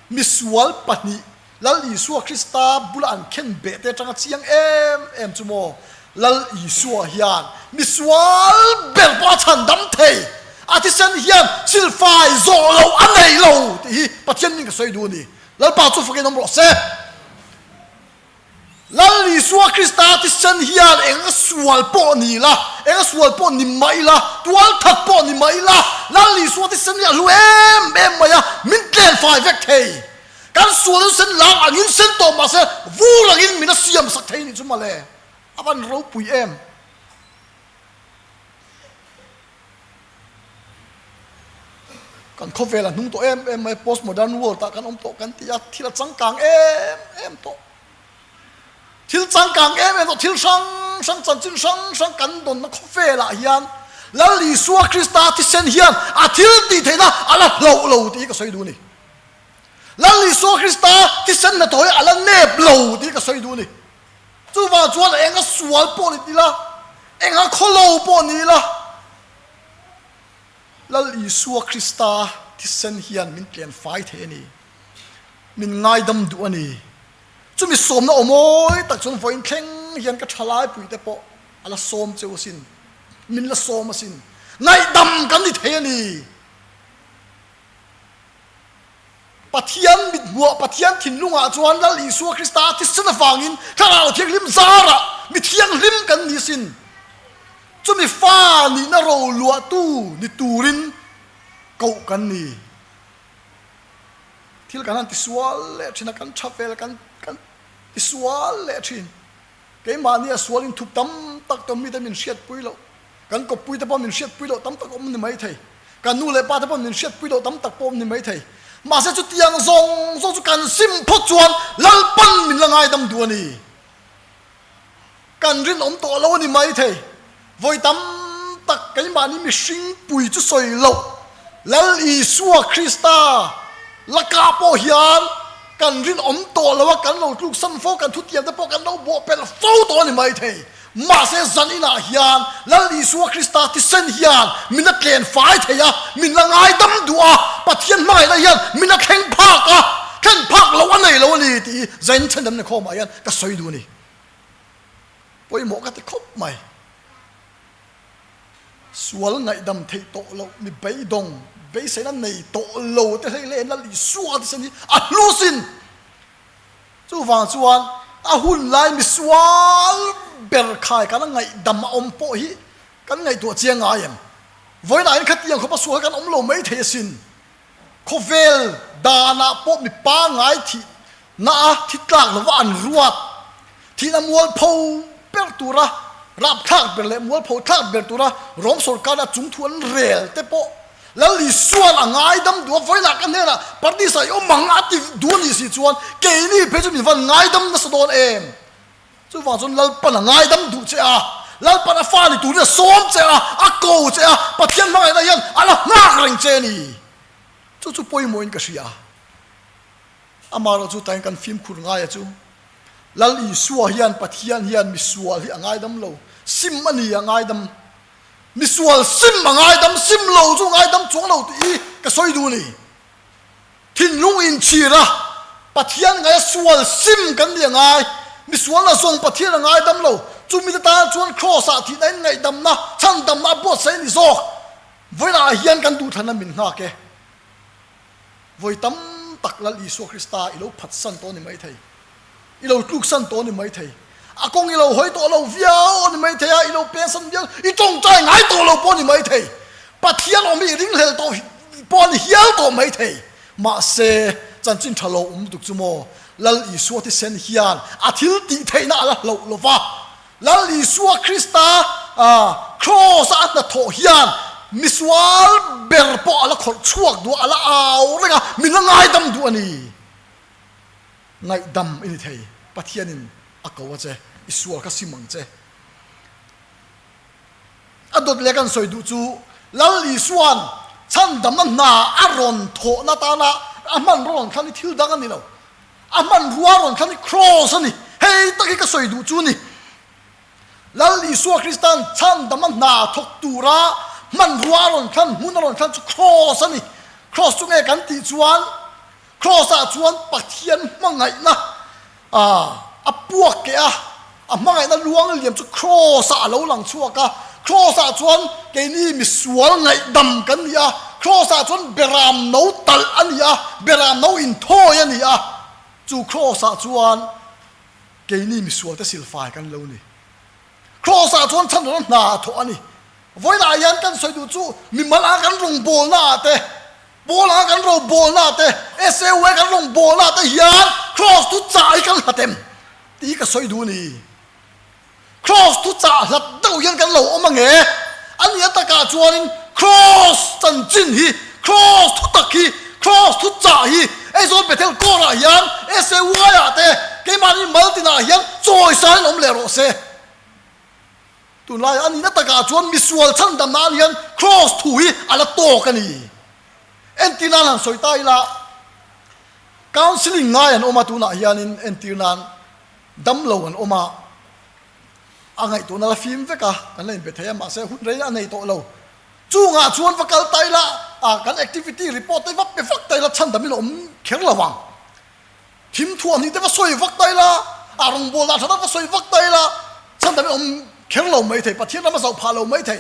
misual pahnih Lal Isua Krista bula an khen beh te atanga chiang em em chu maw? Lal Isua hian misual ber pawh a chhan dam thei, a thisen hian silfai zawh loh a nei lo tih hi Pathian min ka sawi duh a ni. Lalpa chu fakin awm rawh se. Lal Isua Krista thisen hian eng a sual pawh ni la, eng a sual pawh ni mah ila, tual that pawh ni mah ila, Lal Isua thisen hi a hlu em em mai a, min tlen fai vek thei. Kan sual chu sen lam angin sen tawh mahse vur angin min a siam sak thei nih chu mawle. A van ropui em. Kan khawvel a hnung tawh em em mai, post modern world ah kan awm tawh kan ti a, thil a changkang em em tawh. Thil changkang em em tawh, thil hrang hrang, chanchin hrang hrang kan dawnna khawvel ah hian Lal Isua Krista thisen hian a thil tih theihna a la hlauh lo tih hi ka sawi duh a ni. Lal Isua Krista thisen hnathawh hi a la nep lo tih ka sawi duh a ni. Chuvang chuan enga sual pawh ni ila, enga khawlo pawh ni ila, Lal Isua Krista thisen hian min tlen fai thei a ni. Min ngaidam duh a ni. Chumi sawmna awmawi tak chuan vawiin thleng hian ka thalai puite pawh a la sawm cheu asin. Min la sawm asin. Ngaihdam kan ni thei a ni. Pathian mithmuah, Pathian thinlungah chuan Lal Isua Krista a thisen avangin Thlarau Thianghlim zarah mi thianghlim kan ni sin. Chumi fa nihna ro luahtu ni turin. koh kan ni. Thil kan han tisual leh thin a, kan tha vel kan kan tisual leh thin. Keimahnia sual inthup tam tak te awm mite min hriatpui loh, kan kawppui te pawh min hriatpui loh tam tak awm ni mai thei, kan nu leh pa te pawh min hriatpui loh tam tak pawh awm ni mai thei. Mahse chutiang zawng zawng chu kan sim phawt chuan Lalpan min la ngaidam duh a ni. Kan rinawm tawh lo a ni mai thei. Vawi tam tak keimahni mihring pui chu sawi loh Lal Isua Krista lakah pawh hian kan rinawm tawh lo a, kan lo tluksan fo, kan thutiam te pawh kan lo bawhpelh fo tawh a ni mai thei. Mahse zan inah hian Lal Isua Krista thisen hian min la tlen fai thei a, min la ngaidam duh a, Pathian hmangaihna hian min la thleng phak a, thlen phak loh a nei lo a ni tih hi zain chhandamna khawmah hian ka sawi duh a ni. Pawimawh ka ti khawp mai. Sual ngaihdam theih tawh loh mi beidawng beiseina nei tawh lo te hlei hlei Lal Isua te sen hi a hlu sin. Chuvang chuan a hun lai mi sual ber khai kan ngaihdam a awm pawh hi kan ngaihtuah chiang ngai em? Vawiinah hian khatiang khawpa sual kan awm lo mai thei asin. Khawvel danah pawh mi pangngai thih na a thi tlak lova an ruat thihna mualpho ber tura rapthlak ber leh mualpho thlak ber tura Rom sorkar a chungthu an rel te pawh Lal Isuan a ngaidam duh a, vawilah ka hnenah Paradis ah i awm ang a ti duh a nih si chuan keini phei chu min van ngaidam nasa dawn em? Chuvang chuan Lalpan a ngaidam duh che a, Lalpan a fa ni turin a sawm che a, a ko che a, Pathian hmangaihna hian a la nghak reng che a ni. Chu chu pawimawhin ka hria. Amaherawh chu tain kan fimkhur ngai a chu. Lal Isua hian Pathian hian misual hi a ngaidam lo, sim a ni a ngaidam. Misual sim a ngaidam, sim lo chu ngaidam chuang lo tih hi ka sawi duh a ni. Thinlung inchhir a, Pathian ngaia sual sim kan ni a ngai. Misualna zawng Pathian a ngaidam lo. Chumi te tan chuan Kraws ah thihna in ngaihdamna, chhandamna a buatsaih a ni zawk. Vawilah hian kan duhthlanna min nghak e. Vawi tam tak Lal Isua Krista i lo phatsan tawh a ni maithei. I lo tluksan tawh a ni maithei. A kawng i lo hawi tawh lo viau a ni maithei a, i lo pensan viau, i tawngtai ngai tawh lo pawh a ni maithei. Pathian awm hi i ringhlel tawh pawh a ni hial tawh maithei. Mahse, chanchin tha lo awm lutuk chu maw, Lal Isua thisen hian a thil tih theihna a la hlauh lo va. Lal Isua Krista Kraws-a a hnathawh hian misual ber pawh a la khawrh chhuak duh a, a la au reng a, min la ngaidam duh a ni. Ngaihdam i ni thei, Pathianin a ko a che, i sual kha sim ang che. A dawt leh kan sawi duh chu Lal Isua'n chhandamna hna a rawn thawhna tana a hmanraw rawn thlan hi thil dang a ni lo. A hmanrua rawn thlan hi Kraws a ni. Hei tak hi ka sawi duh chu ni. Lal Isua Krista'n chhandamna hna thawk tura hmanrua a rawn thlan, hmun a rawn thlan chu Kraws a ni. Kraws chu nge kan tih chuan Kraws-ah chuan Pathian hmangaihna a puak keh a, a hmangaihna luang liam chu Kraws-ah a lo lang chhuak a. Kraws-ah chuan keini misual ngaihdam kan ni a, Kraws-ah chuan beram no talh a ni a, beram no inthawi a ni a. Chu Kraws-ah chuan keini misualte silfai kan lo ni. Kraws-ah chuan chhandawna hna a thawh a ni. Vawiinah hian kan sawi duh chu mimal anga kan rawngbawlnaah te, Paul anga kan rawngbawlnaah te, SAUA kan rawngbawlnaah te hian Kraws thu chah hi kan hlat em tih hi ka sawi duh a ni. Kraws thu chah hlat deuh hian kan lo awm ang e. A nia takah chuanin Kraws chanchin hi, Kraws thu tak hi, Kraws thu chah hi Aizawl Bethel Corps-ah hian SAUA-ah te keimahni Maltinah hian chawisain awm leh rawh se. Tunlai a nihna takah chuan misual chhandam nan hian Kraws thu hi a la tawk a ni. Entir nan han sawi ta ila, counselling ngai an awm a tunah hianin entir nan damlo an awm a, a ngaihtuahna la fim vek a, kan la inbe thei a mahse hun rei a nei tawh lo. Chungah chuan va kal ta ila, kan activity report te va pe vak ta ila chhandamin a awm kher lo ang. Thim thuah hnih te va sawi vak ta ila, a rawngbawlna tha tak va sawi vak ta ila, chhan dang in awm kher lo mai thei, Pathian ram a zoh phah lo mai thei.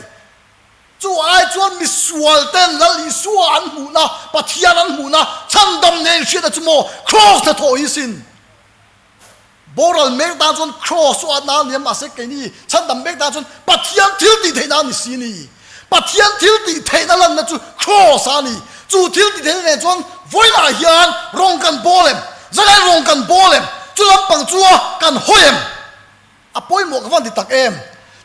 Chu ai chuan misual ten Lal Isua an hmuhna, Pathian an hmuhna, chhandam nen hriatna chu maw Kraws hnathawh hi sin. Boral mek tan chuan Kraws chu a na nia mahse keini chhandam mek tan chuan Pathian thil tih theihna a ni si ni. Pathian thil tih theihna lanna chu Kraws a ni. Chu thil tih theihna nen chuan vawiinah hian rawng kan bawl em? Zangai rawng kan bawl em? Chu lampang chu a kan hawi em? A pawimawh ka van ti tak em?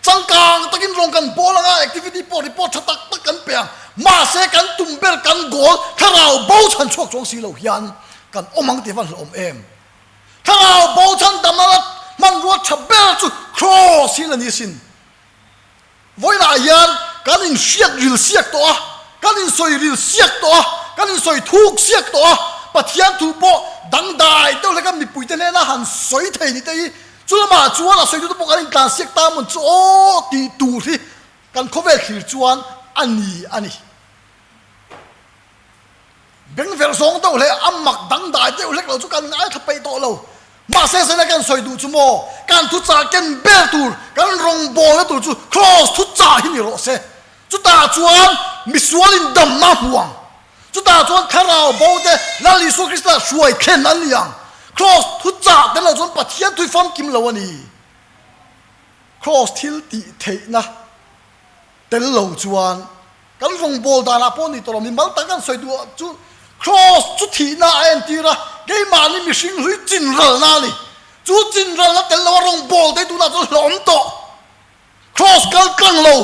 Changkang takin rawng kan bawl anga activity pawh report tha tak tak kan pe ang. Mahse kan tum ber kan goal thlarau bo chhan chhuak chuang si lo hian kan awm ang tih a van hlauhawm em? Thlarau bo chhan damna la hmanrua tha ber chu Kraws hi la ni asin. Vawiinah hian kan inhriat ril siak tawh a, kan insawi ril siak tawh a, kan insawi thuk siak tawh a, Pathian thu pawh dangdai deuh hleka mipuite hnena han sawi thei ni te hi chu lamah chuan a sawitute pawh kan intlan siak ta mawn chu aw tih tur hi kan khawvel thlir chuan a ni a ni. Bengverh zawng deuh leh a mak dangdai deuh hlek lo chu kan ngaithla peih tawh lo. Mahse zela kan sawi duh chu maw, kan thuchah ken ber tur, kan rawngbawlna tur chu Kraws thuchah hi ni rawh se. Chutah chuan misualin damna hmu ang. Chutah chuan thlarau bo te Lal Isua Krista hruai thlen an ni ang. Kraws thuchah tel lo chuan Pathian thui famkim lo a ni. Kraws thil tih theihna tel lo chuan Kan rawngbâwl dânah pawh ni tawh lo, mimal tak kan sawi duh chu Kraws chu thihna a entîr a, keimahni mihring hlui chinralna a ni. Chu chinralna tel loa rawngbâwl te tunah chuan hlauhawm tawh. Kraws kal tlang lo,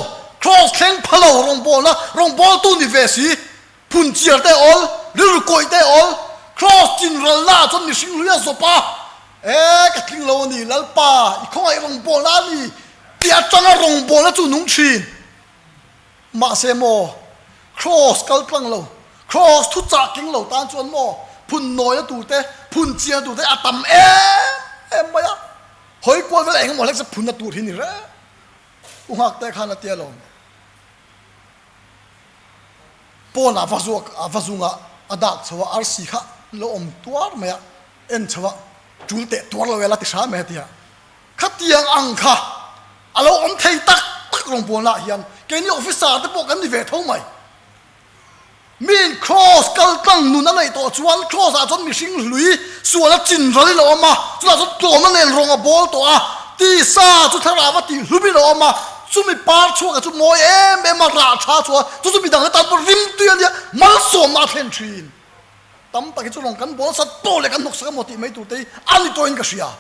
Kraws thleng pha lo rawngbâwlna, rawngbâwltu ni ve si, phunchiar te awl, rilru kawih te awl, Kraws chinralnaah chuan mihring hlui a zawp a, E, ka tling lo a ni, Lalpa, i khawngaih rawngbâwlna a ni, tih aṭanga rawngbâwlna chu nung ṭhîn. Mahse maw, Kraws kal tlang lo, Kraws thu chah keng lo tan chuan maw, phun nawina tur te, phun chiahna tur te a tam em em mai a. Hawi kual vel engemaw hlek chu phunna tur hi ni reng. U nghak te khan a tia lo. Pawnah va zuak a va zunga a dak chho a, arsi kha lo awm tuar mai a, en chho a, tul teh tuar lo ela ti hram mai a tia. Khatiang ang kha a lo awm thei tak tak rawngbawlnaah hian keini officer te pawh kan ni ve tho mai. Miin Kraws kal tlang nun a neih tawh chuan Kraws ah chuan mihring hlui sual a chin ral in a awm a, chutah chuan tlawmna nen rawng a bawl tawh a, tisa chu thlarau a tih hlum in a awm a, chumi par chhuak a chu mawi em em a, rah tha chhuah a, chu chu midang te tan pawh rimtui a nia, malsawmna a thlen thin. Tam tak hi chu rawng kan bawl sat pawh leh kan hnawksak emaw tih mai tur te hi a ni tawhin ka hria.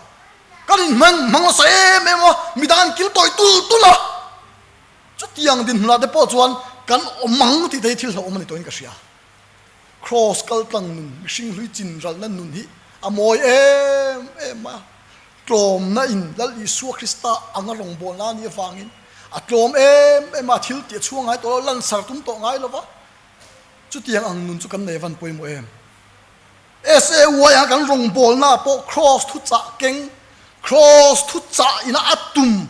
Kan inhmang hmang nasa em em a, midang an kil tawih tul tul a. Chutiang dinhmunah te pawh chuan kan awm ang tih te hi thil hlauhawm a ni tawhin ka hria. Kraws kaltlang nun, mihring hlui chin ralna nun hi a mawi em em a. Tlawmna in Lal Isua Krista anga rawngbawlna a nih avangin a tlawm em em a, thil tih a chhuang ngai tawh lo, lansar tum tawh ngai lo va. Chutiang ang nun chu kan nei van pawimawh em? SAY a kan rawngbawlna pawh Kraws thuchah keng, Kraws thuchah ina a tum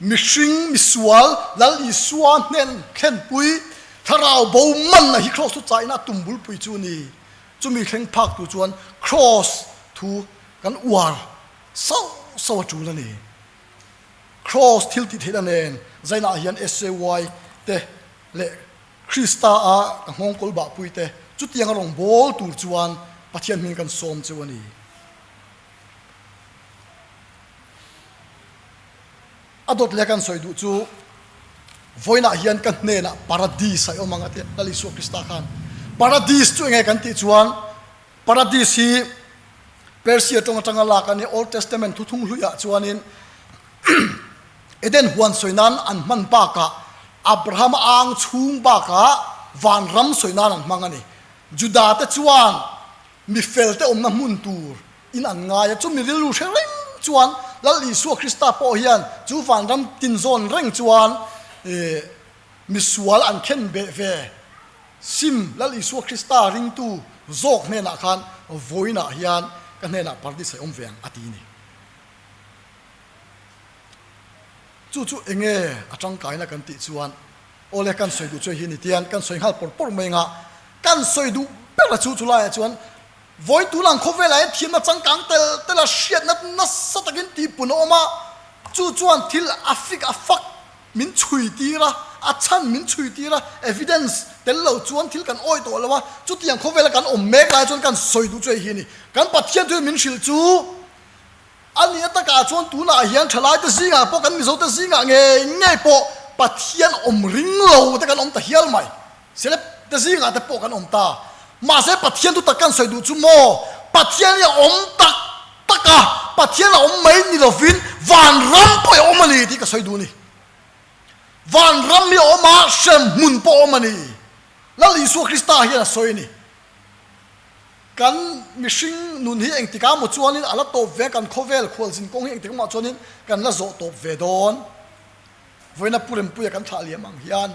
mihring misual Lal Isua hnen thlenpui thlarau bo manna hi Kraws thuchah ina a tum bulpui chu a ni. Chumi thleng phak tur chuan Kraws thu kan uar sauh sauh a tul a ni. Kraws thil tih theihna nen zainah hian SAY te leh Krista a ka nghawngkawl bahpui te chutiang a rawn bawl tur chuan Pathian hming kan sawm cheu a ni. A dawt leh kan sawi duh chu vawiinah hian ka hnenah Paradis a awm ang a ti a, Lal Isua Krista khan. Paradis chu enge kan tih chuan Paradis hi Persia tawng atanga lak a ni, Old Testament thuthung hluiah chuanin Eden huan sawi nan an hman bakah Abraham ang chhung bakah vanram sawi nan an hmang a ni. Juda te chuan mi fel te awmna hmun tur in an ngai a, chumi rilru hre reng chuan Lal Isua Krista pawh hian chu vanram tinzawn reng chuan misual an khen beh ve sim Lal Isua Krista ringtu zawk hnenah khan vawiinah hian ka hnenah paradis a awm ve ang a ti a ni. Chu chu enge a tangkaina kan tih chuan awle kan sawi duh chu hi ni tian kan sawi nghal pawr pawr mai anga kan sawi duh ber a chu chu laiah chuan vawi tun ang khawvelah hian thiamna changkang tel tel a hriatna nasa takin tihpun a awm a, chu chuan thil a fik a fak min chhui tir a, a chhan min chhui tir a, evidence tel lo chuan thil kan awih tawh lo a, chutiang khawvela kan awm mek lai chuan kan sawi duh chu hei hi a ni. Kan Pathian thu min hrilh chu. A nia takah chuan tunah hian thalaite zingah pawh kan Mizote zingah ngei ngei pawh Pathian awm ring lo te kan awm ta hial mai. Celeb te zingah te pawh kan awm ta. Mahse Pathian thu tak kan sawi duh chu maw? Pathian hi a awm tak tak a, Pathian a awm mai ni lovin vanram pawh hi a awm a ni tih ka sawi duh a ni. Vanram hi a awm a, hremhmun pawh a awm a ni. Lal Isua Krista hian a sawi a ni. Kan mihring nun hi engtikah maw chuanin a la tawp ve a, kan khawvel khualzin kawng hi engtikah mah chuanin kan la zawh tawp ve dawn. Vawiina Pu Rempuia kan thlah liam ang hian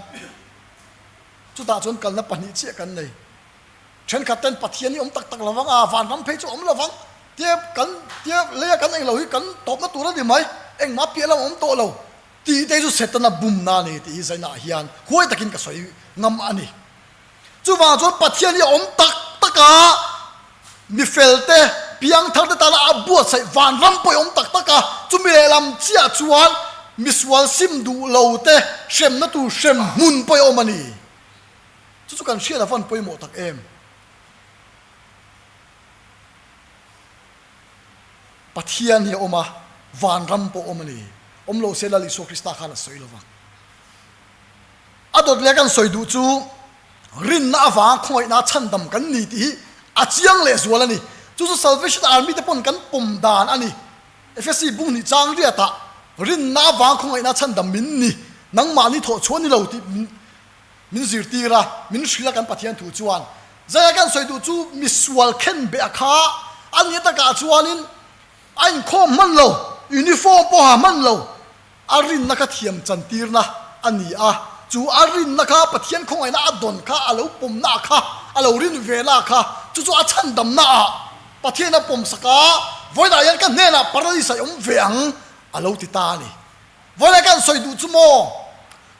chutah chuan kalna pahnih chiah kan nei. Thenkhat ten Pathian hi awm tak tak lovang a, vanram phei chu awm lovang tia kan tia leia kan englo hi kan tawpna tur a ni mai, engmah piah lam a awm tawh lo tih te chu Setana bumna a ni tih hi zainah hian huai takin ka sawi ngam a ni. Chuvang chuan Pathian hi a awm tak tak a, mi felte, piangtharte tana a buatsaih vanram pawh hi a awm tak tak a, chumi lehlam chiah chuan misual sim duh lo te hremna tur hrem hmun pawh hi a awm a ni. Chu chu kan hriat a van pawimawh tak em? Pathian hi a awm a, vanram pawh a awm a ni. Awm lo se Lal Isua Krista khan a sawi lo vang. A dawt leh kan sawi duh chu rinna avanga khawngaihna chhandam kan ni tih hi a chiang leh zual a ni. Chu chu Salvation Army te pawn kan pawm dan a ni. Efesi bung hnih chang riatah rinna avanga khawngaihna chhandam min ni, nangmahni thawh chhuah ni lo tih min zirtir a, min hrilh a kan Pathian thu chuan. Zaia kan sawi duh chu misual khenbeh a kha a nia takah chuanin a inkhawm hman lo, uniform pawha hman lo, A rinna kha thiam chantirna a ni a, chu a rinna kha Pathian khawngaihna a dawn kha, a lo pawmna kha, a lo rin vela kha, chu chu a chhandamna ah Pathian a pawmsak a, vawiinah hian ka hnenah paradise ah i awm ve ang a lo ti ta a ni. Vawiinah kan sawi duh chu maw,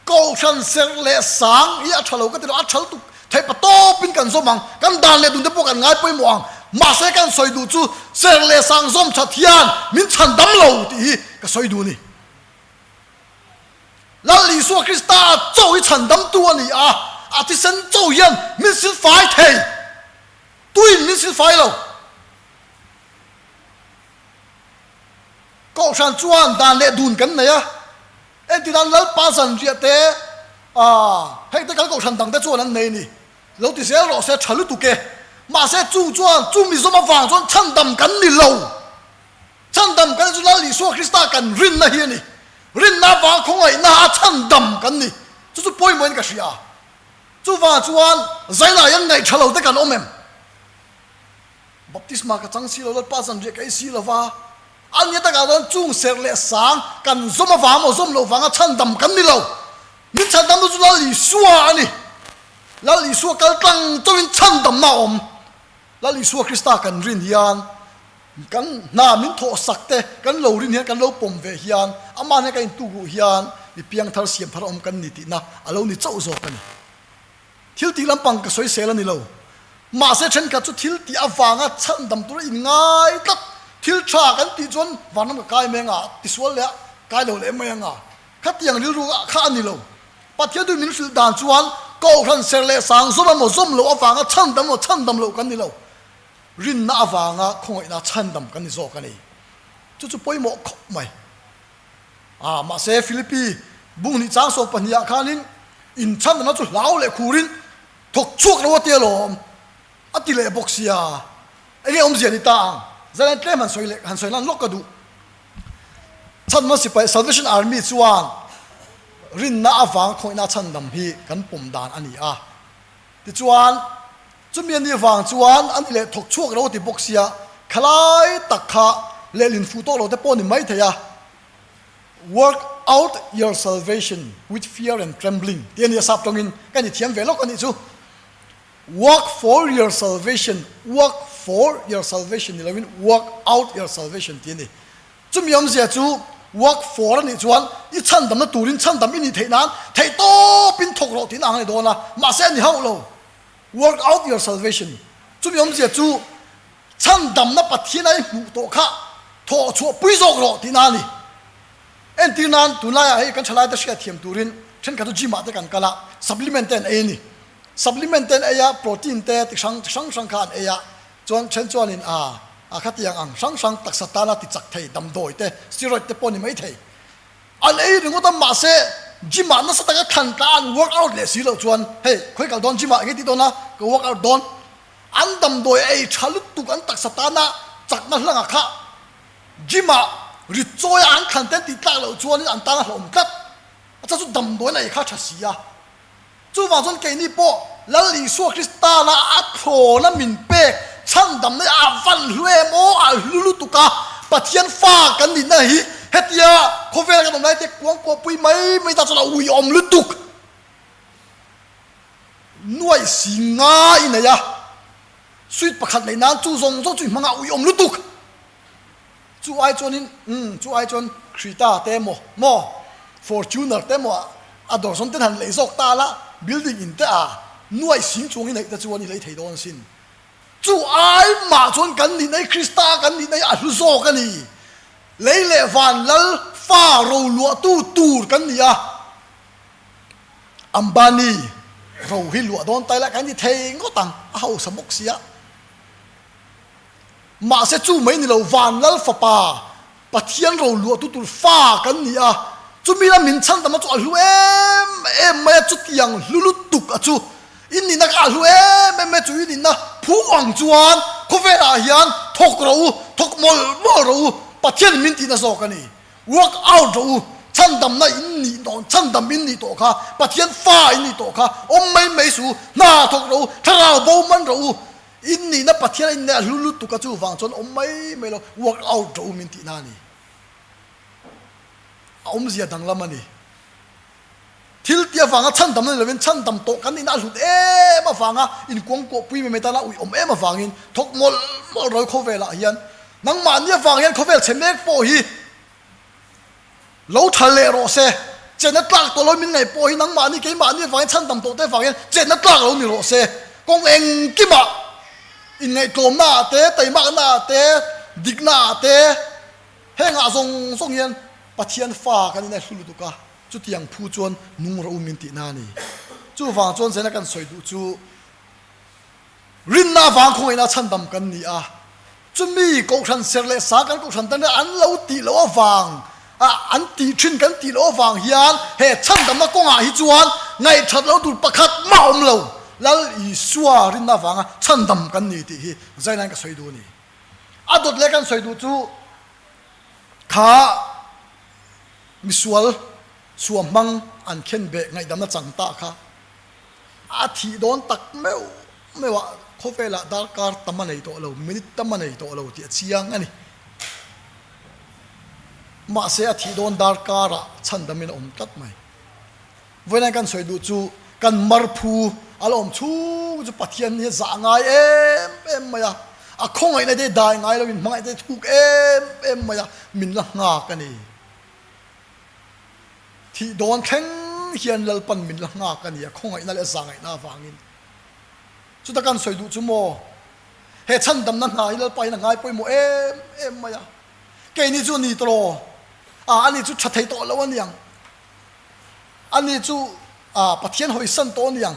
Kohhran serh leh sang hi a tha lo ka ti lo, a tha lutuk theih pa tawpin kan zawm ang, kan dan leh dun te pawh kan ngai pawimawh ang, mahse kan sawi duh chu serh leh sang zawm that hian min chhan dam lo tih hi ka sawi duh a ni. Lal Isua Krista chaw hi chhan damtu a ni a, a thisen chaw hian min silfai thei, tuin min silfai lo. Kohhran chuan dan leh dun kan nei a. Entinan Lalpa zanriah te ah heng te kal kohhran dang te chuan an nei a ni. Lo ti zel rawh se tha lutuk e. Mahse chung chuan chu mizawm avang chuan chhandam kan ni lo. Chhandam kan ni chu Lal Isua Krista kan rinna hi a ni. Rinna avang khawngaihna a chhandam kan ni. Chu chu pawimawhin ka hria. Chuvang chuan zainah hian ngaih tha lo te kan awm em? Baptisma ka chang si lo, Lalpa zanriah ka ei si lo va. A nia takah chuan chung serh leh sang kan zawm avang maw zawm loh vanga chhandam kan ni lo. Min chhandam chu Lal Isua a ni. Lal Isua kal tlang chauhin chhandamna a awm. Lal Isua Krista kan rin hian kan hna min thawh sak te kan lo rin hian kan lo pawm ve hian amah nen kan intuk luh hian mi piangthar siam thar awm kan ni tihna a lo ni chauh zawk a ni. Thil tih lampang ka sawi sel a ni lo. Mahse thenkhat chu thil tih avanga chhandam tura in ngai tlat. Thil tha kan tih chuan vanram ka kai mai anga, tisual leh a kai lo leh mai anga. Khatiang rilru kha a ni lo. Pathian tu min hrilh dan chuan Kohhran ser leh sang zawm emaw zawm loh avanga chhandam emaw chhandam loh kan ni lo. Rinna avanga khawngaihna chhandam kan ni zawk a ni. Chu chu pawimawh khawp mai. A, mahse Philippi bung hnih chang sawm pahnihah khanin inchhanna chu hlau leh khurin thawk chhuak lo a ti alawm a ti leh bawk sia. Enge awmzia ni ta ang? Zalen tlem han sawi leh han sawi lan lawk ka duh. Chhanna sipai Salvation Army chuan rinna avanga khawihna chhandam hi kan pawm dan a ni a. Tichuan chumi a nih vang chuan a ni leh thawk chhuak lo a ti bawk sia, khalai tak kha lehlin fuh tawk lo te pawh a ni maithei a. Work out your salvation with fear and trembling tih a ni a sap tawngin ka ni thiam ve lawk a nih chu. Work for your salvation, work for your salvation ni lovin work out your salvation tih a ni. Chumi awmzia chu work for a nih chuan i chhandamna turin chhandam i nih theih nan theih tawpin thawk rawh tih na ang a ni dawn a, mahse a ni hauh lo. Work out your salvation. Chumi awmzia chu chhandamna Pathian a i hmuh tawh kha thawh chhuah pui zawk rawh tih na a ni. Entir nan tunlaiah hei kan thalaite hriatthiam turin thenkhat chu gym ah te kan kal a, supplement te an ei a ni. Supplement te an ei a, protein te ti hrang ti hrang hrang kha an ei a, chuan then chuanin a a khatiang ang hrang hrang taksa tana ti chak thei damdawi te, steroid te pawh ni mai thei. An ei ringawt a mahse. gym ah nasa taka thlan tla an work out leh si loh chuan hei khawi kal dawn gym ah engati dawn a ka work out dawn an damdawi ei tha lutuk an taksa tana chakna hlanga kha gym ah rit chawi a an thlan te an tih tlak loh chuanin an tan a hlauhawm tlat a chhan chu damdawi an ei kha tha si a. Chuvang chuan keini pawh Lal Isua Krista la a thlawna min pek chhandamna hi a van hlu em aw, a hlu lutuk a, Pathian fa kan nihna hi hetia khawvel kan awm lai te kuang kuahpui mai mai ta chuan a uiawm lutuk. Nuaih si nga i nei a, suit pakhat leh nan chu zawng zawng chu i hmang a uiawm lutuk. Chu ai chuanin, umm, chu ai chuan Creta te emaw, maw, Fortuner te emaw a dawr zawn ten han lei zawk ta la, building in te a nuai sing chuang i neih te chuan i lei thei dawn asin. Chu ai mah chuan kan nihna hi Krista kan nihna hi a hlu zawk a ni. Lei leh van lal fa roluahtu tur kan ni a. Ambani ro hi luah dawn ta ila kan ti thei ngawt ang, a hausa bawk sia. Mahse chu mai ni lo, van lal fapa, Pathian ro luahtu tur fa kan ni a, chumi la min chhan tamna chu a hlu em em mai a, chutiang hlu lutuk a chu in nihna kha a hlu em em mai a, chu in nihna phu ang chuan khawvelah hian thawk rawh u, thawk mawlh mawlh rawh u, Pathian in min tihna zawk a ni. Work out rawh u, chhandamna in nih dawn, chhandam in nih tawh kha, Pathian fa in nih tawh kha, awm mai mai suh u, hna thawk rawh u, thlarau bo man rawh u, In nihna Pathian a inneih a hlu lutuk a chuvang chuan awm mai mai lo, work out rawh u min tihna a ni. A awmzia danglam a ni. Thil tih avanga chhandam na ni lovin chhandam tawh kan nihna a hlut em avanga inkuangkuahpui mai mai tana uih awm em avangin thawk mawlh mawlh rawih khawvelah hian nangmahni avang hian khawvel chhe mek pawh hi Lo thal leh rawh se, chenna tlak tawh lo min ngaih pawh hi nangmahni keimahni avangin chhandam tawh te avangin chenna tlak lo ni rawh se. Kawng engkimah inngaihtlawmna ah te, taimakna ah te, dikna ah te, hengah zawng zawng hian Pathian fa kan inai hlu lutuk a, chutiang phu chuan nung rawh u min tihna a ni. Chuvang chuan zena kan sawi duh chu Rinna avang khawngaihna chhandam kan ni a, chumi Kohhran ser leh sa kan Kohhran tan an lo tih loh avang a an tih thin kan tih loh avang hian he chhandamna kawngah hi chuan ngaihthat loh tur pakhat mah awm lo, Lal Isua rinna avanga chhandam kan ni tih hi zainain ka sawi duh a ni. A dawt leh kan sawi duh chu kha misual suamhmang an khenbeh ngaihdamna chang ta kha. A thih dawn tak meuh meuh ah khawvelah darkar tam a nei tawh lo, minute tam a nei tawh lo tih a chiang a ni. Mahse a thih dawn darkar ah chhandamin a awm tlat mai. Vawiin kan sawi duh chu kan marphu a la awm chhung chu Pathian hi a zah ngai em em mai a, a khawngaihna te dai ngai loin hmangaihna te thuk em em mai a, min la nghak a ni. Thih dawn thleng hian Lalpan min la nghak a nia, khawngaihna leh zahngaihna avangin. Chuta kan sawi duh chu maw, he chhandamna hna hi Lalpa hian a ngai pawimawh em em mai a. Keini chu a ni tawh, a ani chu tha thei tawh lo a niang, ani chu a Pathian hawisan tawh a niang,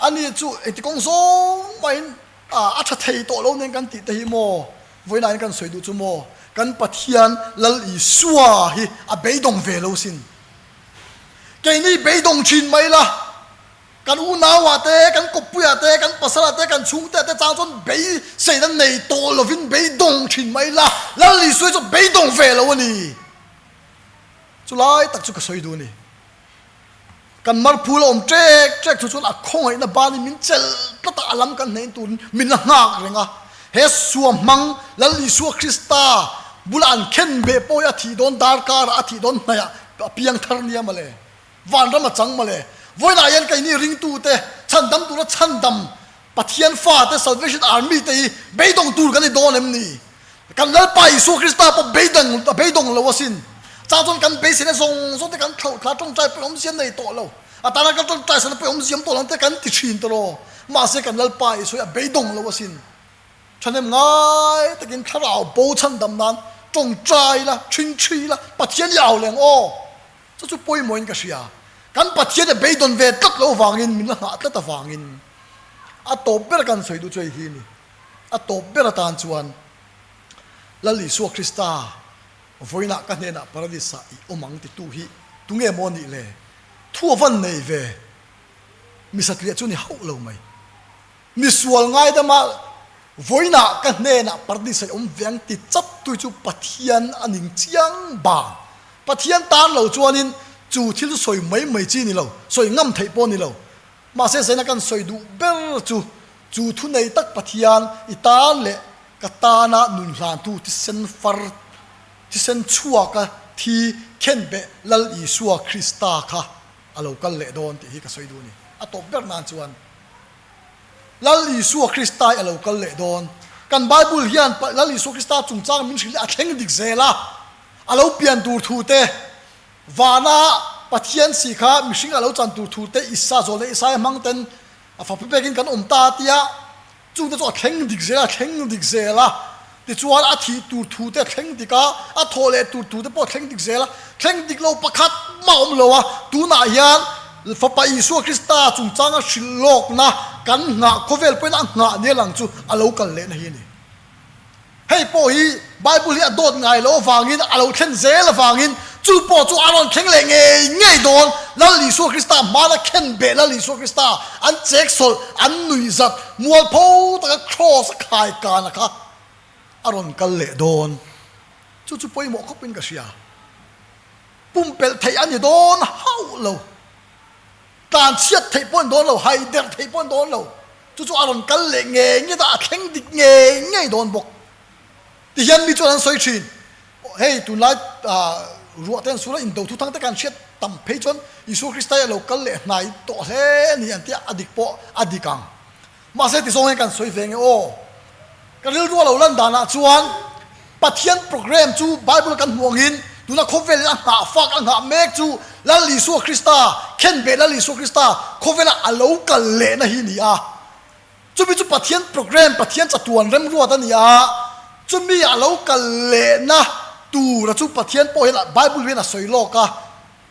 ani chu engti kawng zawng mahin a tha thei tawh lo nen kan tih te hi maw, Vawiinah hian kan sawi duh chu maw, kan Pathian Lal Isua hi a beidawng ve lo sin. Keini beidawng thin mai la, kan unauah te, kan kawppuiah te, kan pasalah te, kan chhungteah te chang chuan beiseina nei tawh lovin beidawng thin mai la, Lal Isua hi chu beidawng ve lo a ni. Chulai tak chu ka sawi duh a ni. Kan marphu la awm ṭek ṭek chu chuan a khawngaihna banin min chelh tlat a, a lam kan hnaih turin min la nghak reng a. He sua hmang Lal Isua Krista bula an khen beh pawh hi a thih dawn darkarah a thih dawn hnaihah a piang thar nia mawle, vanram a chang mawle. Vawiinah hian keini ringtute chhandam tura chhandam Pathian fate Salvation Army te hi beidawng tur kan ni dawn em ni? Kan Lalpa Isua Krista pawh beidang a beidawng lo asin. Chang chuan kan beiseina zawng zawng te kan thlauh thla tawngtai pawh awmzia nei tawh lo. A tana kan tawngtai sana pawh awmzia awm tawh lo te kan ti thin tawh lo. Mahse kan Lalpa Isua hi a beidawng lo asin. Thahnem ngai takin thlarau bo chhandam nan tawngtai la, thinthi la, Pathian i au leng aw. Chu chu pawimawhin ka hria. Kan Pathian a beidawn ve tlat lo vangin min la nghah tlat avangin a tawp ber kan sawi duh chu hei hi a ni. A tawp ber atan chuan Lal Isua Krista vawiinah ka hnenah Paradis-ah i awm ang titu hi. Tunge maw nih le? Thu a van nei ve. Mi satliah chu ni hauh lo mai. Mi sual ngaidama vawiinah ka hnenah Paradis a awm ve ang ti chap tui chu Pathian a ning chiang bang. Pathian tan lo chuanin chu thil chu sawi mai mai chi ni lo, sawi ngam theih pawh ni lo. Mahse zaina kan sawi duh ber chu, chu thu nei tak Pathian i tan leh ka tana nun hlantu thisen far, thisen chhuaka thi khenbeh Lal Isua Krista kha a lo kal leh dawn tih hi ka sawi duh a ni. A tawp ber nan chuan Lal Isua Krista hi a lo kal leh dawn. Kan Bible hian Lal Isua Krista chungchang min hrilh hi a thleng dik zel a, a lo pian tur thu te, vana Pathian si kha mihring a lo chan tur thu te Isa zawlna Isaia hmang ten a fapa pekin kan awm ta tia chungte chu a thleng dik zel a, a thleng dik zel a. Tichuan a thih tur thu te a thleng dik a, a thawh leh tur thu te pawh a thleng dik zel a, thleng dik lo pakhat mah a awm lo a, tunah hian Fapa Isua Krista chungchanga hrilh lawkna kan nghah khawvel pawhin a nghah nia lang chu a lo kal lehna hi a ni. Hei pawh hi Bible hi a dawt ngai loh avangin, a lo thlen zel avangin chu pawh chu a rawn thleng leh ngei ngei dawn. Lal Isua Krista hmana khen beh Lal Isua Krista an chek sawlh, an nuihzat mualpho taka cross a khai kana kha a rawn kal leh dawn. Chu chu pawimawh khawpin ka hria. Pumpelh theih a ni dawn hauh lo. Tlan chhiat theih pawh a ni dawn lo, hai der theih pawh a ni dawn lo. Chu chu a rawn kal leh ngei ngei a, a thleng dik ngei ngei dawn bawk. Tihian mi chuan an sawi thin, Hei tunlai ruah te an sur a, indo thu thang te kan hriat tam phei chuan Isua Krista hi a lo kal leh hnai tawh hle a ni an ti a, a dik pawh a dik ang. Mahse ti zawng hian kan sawi ve nge aw. Ka rilru a lo lan danah chuan Pathian program chu Bible kan hmuh angin tuna khawvelin a nghah fak a nghah mek chu Lal Isua Krista, khenbeh Lal Isua Krista khawvela a lo kal lehna hi ni a. Chumi chu Pathian program, Pathian chatuan remruat a ni a. Chumi a lo kal lehna tura chu Pathian pawh hian Bible hian a sawi lawk a.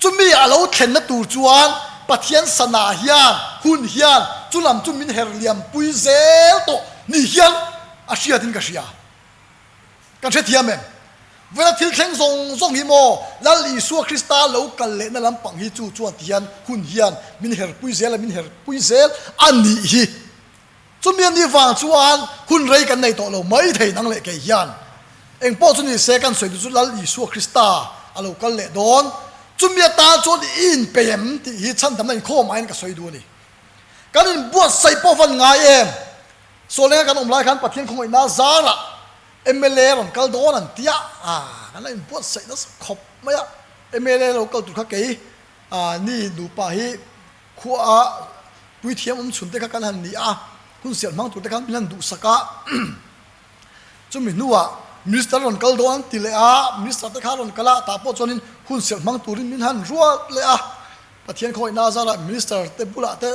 Chumi a lo thlenna tur chuan Pathian sana hian, hun hian chu lam chu min her liam pui zel tawh ni hian a hriatin ka hria. Kan hrethiam em? Vela thil thleng zawng zawng hi maw Lal Isua Krista lo kal lehna lampang hi chu chuan ti hian hun hian min her pui zel a, min her pui zel a nih hi. Chumi a nih vang chuan hun rei kan nei tawh lo mai thei nang leh kei hian. Engpawh chu ni se kan sawi duh chu Lal Isua Krista a lo kal leh dawn. Chumi atan chuan i inpeih em tih hi chhandamna inkhawm aiin ka sawi duh a ni. Kan inbuatsaih pawh van ngai em? Sawlenga kan awm lai khan Pathian khawngaihna zarah mla rawn kal dawn an ti a, kan la inbuatsaih nasa khawp mai a. Mla lo kal tur kha kei ni nupa hi Khua a puithiam awm chhun te kha kan han ni a, hun sial hmang tur te khan min han duhsak a. Chumi hnuah Minister rawn kal dawn an ti leh a, Minister te kha rawn kal a, tah pawh chuanin hun sial hmang turin min han ruat leh a. Pathian khawngaihna azarah Minister te bulah te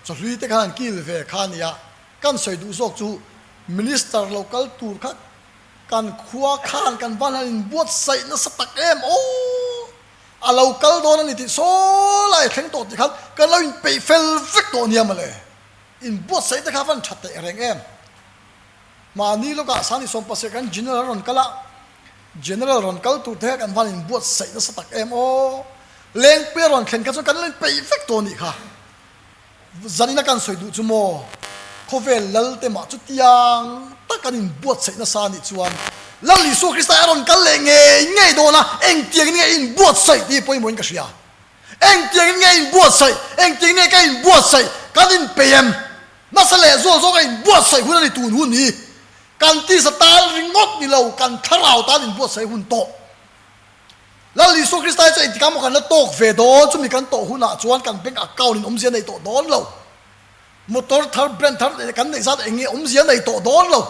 chawhlui te khan han kil ve kha a ni a. Kan sawi duh zawk chu Minister lo kal tur kha kan khua khan kan van han inbuatsaih nasa tak em aw! A lo kal dawn a ni tih saw lai thleng tawh tih khan kan lo inpeih fel vek tawh nia mawle. Inbuatsaih te kha van tha teh reng em. Mahni lawkah Sani Sawmpaseh kan General rawn kal a, General rawn kal tur te kha kan van inbuatsaih nasa tak em aw. Lengpuia rawn thlen kha chuan kan lo inpeih vek tawh a nih kha. Zanina kan sawi duh chu maw? Khawvel lal te mah chutiang tak an inbuatsaih nasa a nih chuan Lal Isua Krista a rawn kal leh ngei ngei dawn a, engtiangin nge inbuatsaih tih hi pawimawhin ka hria. Engtiangin nge inbuatsaih? Engtiangin nge ka inbuatsaih? Kan inpeih em? Nasa leh zual zawk a inbuatsaih hun a ni tun hun hi. Kan tisa tan ringawt ni lo, kan thlarau tan inbuatsaih hun tawh. Lal Isua Krista hi chuan engtikah maw kan la tawk ve dawn, chumi kan tawh hunah chuan kan bank account in awmzia nei tawh dawn lo. Motor thar, brand thar leh kan neih zat eng nge awmzia nei tawh dawn lo.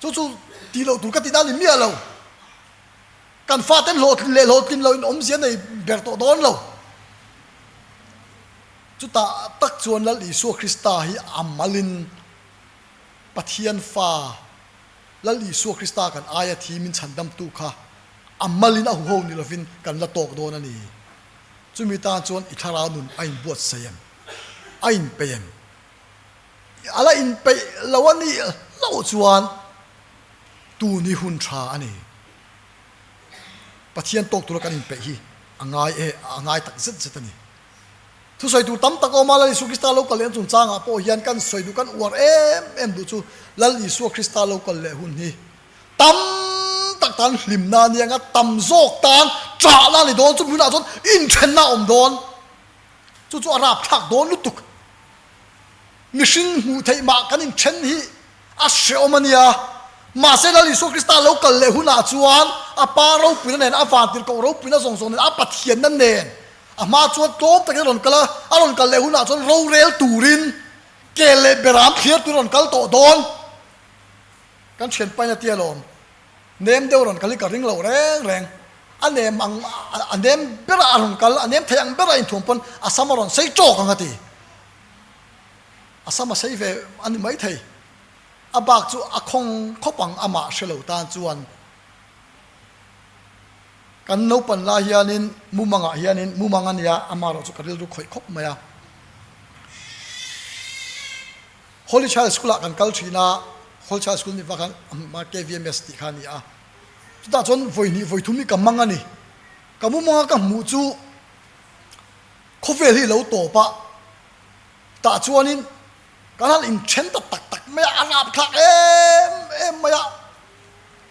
Chu chu tih loh tur ka tih dan ni miah lo. Kan faten hlawhtlin leh hlawhtlin loh in awmzia nei ber tawh dawn lo. Chutah tak chuan Lal Isua Krista hi a malin Pathian fa Lal Isua Krista kan aia thi min chhandamtu kha a malin a huho ni lovin kan la tawk dawn a ni. Chumi tan chuan i thlarau nun a inbuatsaih em? A inpeih em? A la inpeih lo a nih hlauh chuan tun hi hun tha a ni. Pathian tawk tura kan inpeih hi. A ngai e, a ngai tak zet zet a ni. Thusawi tur tam tak awm a, Lal Isua Krista lo kal leh chungchangah pawh hian kan sawi duh, kan uar em em duh chu Lal Isua Krista lo kal leh hun hi tam tak tan hlimna a ni ang a, tam zawk tan ṭahna a ni dawn, chumi hunah chuan inthenna a awm dawn. Chu chu a rapthlak dawn lutuk. Mihring hmuh theih mah kan inthen hi a hrehawm a nia. Mahse Lal Isua Krista lo kal leh hunah chuan a Pa ropuina nen, a vantirhkoh ropuina zawng zawng nen, a Pathianna nen a hma chuan tlawm takin a rawn kal a, a rawn kal leh hunah chuan rorel turin kel leh beram thlir turin a rawn kal tawh dawn. Kan thianpain a tia lawm, nem deuh a rawn kal hi ka ring lo reng reng. A nem ang, a nem berah a rawn kal, a nem thei ang berah inthuam pawn a sam a rawn sei tawk ang a ti. A sam a sei ve a ni maithei. A bak chu a khawng khawp ang amah hre lo tan chuan. Kan naupan lai hianin mumangah hianin mumang a nia amaherawh chu ka rilru khawih khawp mai a. Holy Child School ah kan kal thin a, Holy Child School nih vak khan KVMS tih kha a ni a. Chutah chuan vawi hnih vawi thum hi ka mang a ni. Ka mumanga ka hmuh chu khawvel hi lo tawp a, tah chuanin kan han inthen ta tak tak mai a, a rapthlak em em mai a,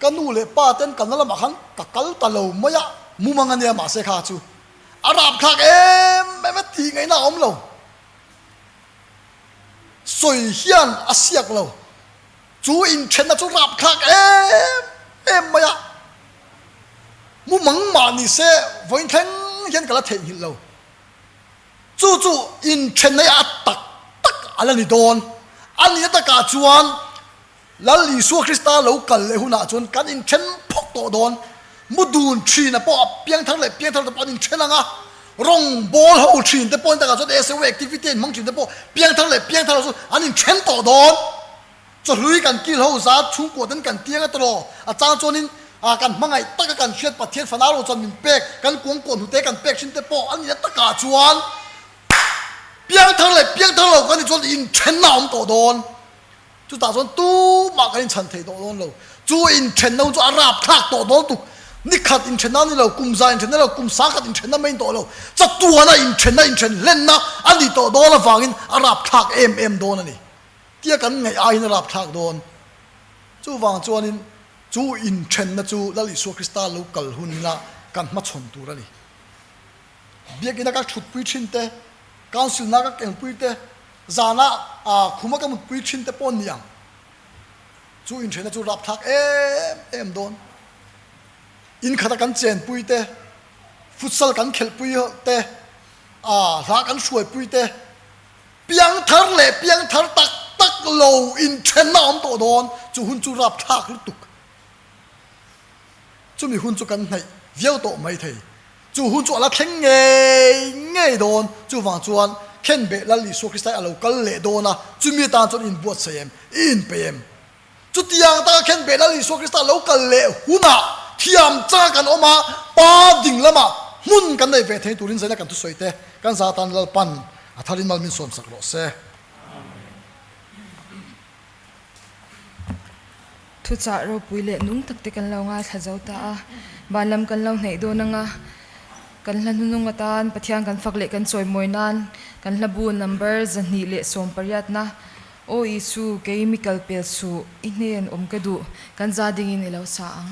ka nu leh pa ten kalna lamah khan ka kal ta lo mai a, mumang a nia mahse kha chu a rapthlak em em a tih ngaihna a awm lo, sawi hian a siak lo, chu inthenna chu rapthlak em em mai a, mumang mah ni se vawiin thleng hian ka la theihnghilh lo. Chu chu inthenna a tak tak a la ni dawn. A nihna takah chuan Lal Isua Krista lo kal leh hunah chuan kan inthen phawk tawh dawn. Mu dun thina pawh a piangthar leh piangthar te pawh an inthen ang a, rawngbawl ho thin te pawh an takah chuan SAO activity a inhmang thin te pawh piangthar leh piangthar lo chu an inthen tawh dawn. Chawhlui kan kil ho zat chhungkua ten kan tiang a tawh a chang chuanin a kan hmangaih taka kan hriat Pathian fanau lo chuan min pek kan kuangkuah hnute kan pek hrim te pawh a nih takah chuan piangthar leh piangthar lo kan nih chuan inthenna a awm tawh dawn. Chutah chuan tumah kan inchhan thei tawh dawn lo. Chu inthenna hun chu a rapthlak tawh dawn tuk. Nikhat inthenna a ni lo, kum za inthenna lo, kum sangkhat inthenna mai a ni tawh lo. Chatuana inthenna inthen hlenna a nih tawh dawn avangin a rapthlak em em dawn a ni. Tia kan ngaih aiin a rapthlak dawn. Chuvang chuanin chu inthenna chu Lal Isua Krista lo kal hunina kan hmachhawn tur a ni. Biakina ka thutpui thin te, Council-na ka kengpui te, zana khuma ka mutpui thin te pawh ni ang. Chu inthenna chu rapthlak em em dawn. In khata kan chenpui te, futsal kan khelhpui te, hla kan hruaipui te, Piangthar leh piangthar tak tak lo inthenna awm tawh dawn, chu hun chu rapthlak lutuk. Chumi hun chu kan hnaih viau tawh mai thei. Chu hun chu a la thleng ngei ngei dawn, chuvang chuan khenbeh Lal Isua Kristai a lo kal leh dawn a, chumi atan chuan i inbuatsaih em? I inpeih em? Chutiang taka khenbeh Lal Isua Krista lo kal leh hunah thiam changa kan awm a, Pa ding lamah hmun kan neih ve thei turin zaina kan thusawi te kan za atan Lalpan a tharin mal min sawmsak rawh se. Thuchah ropui leh nung tak te kan lo ngaithla zo ta a, van lam kan lo hnaih dawn anga kan hla hnunung atan Pathian kan fak leh kan chawimawi nan kan hla bu number 218 na Aw Isu, kei mi kal pel suh, i hnen awm ka duh, kan za dingin i lo sa ang.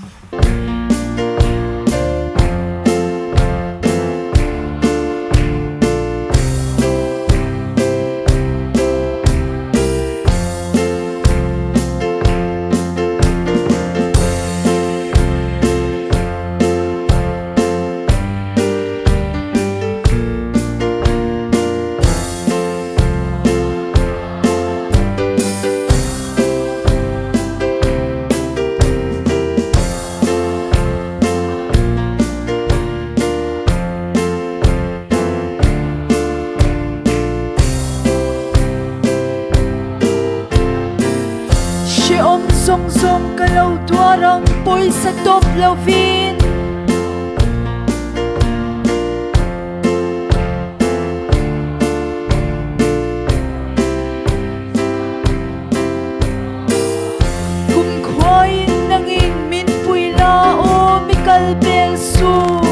Hrehawm zawng zawng ka lo tuar ang pawisa tawp lovin. Kum khuaiin nangin min pui la aw mi kal bel suh.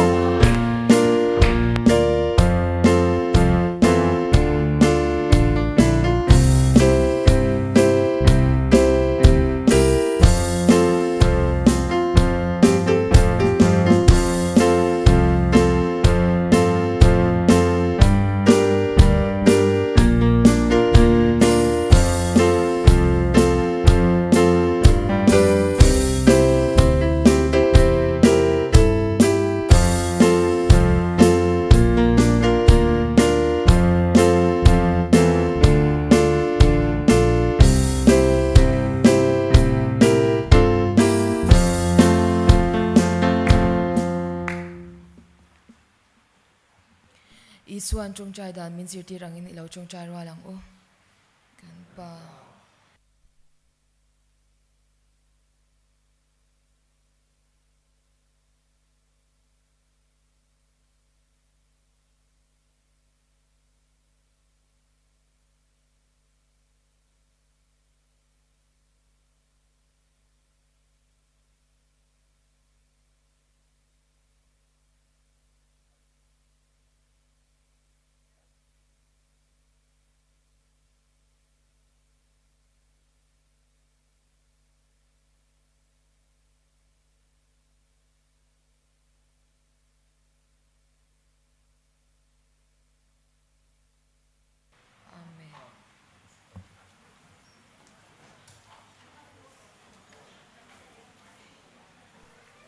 Isua'n tawngtai dan min zirtir angin i lo tawngtai rual ang u. Kan Pa.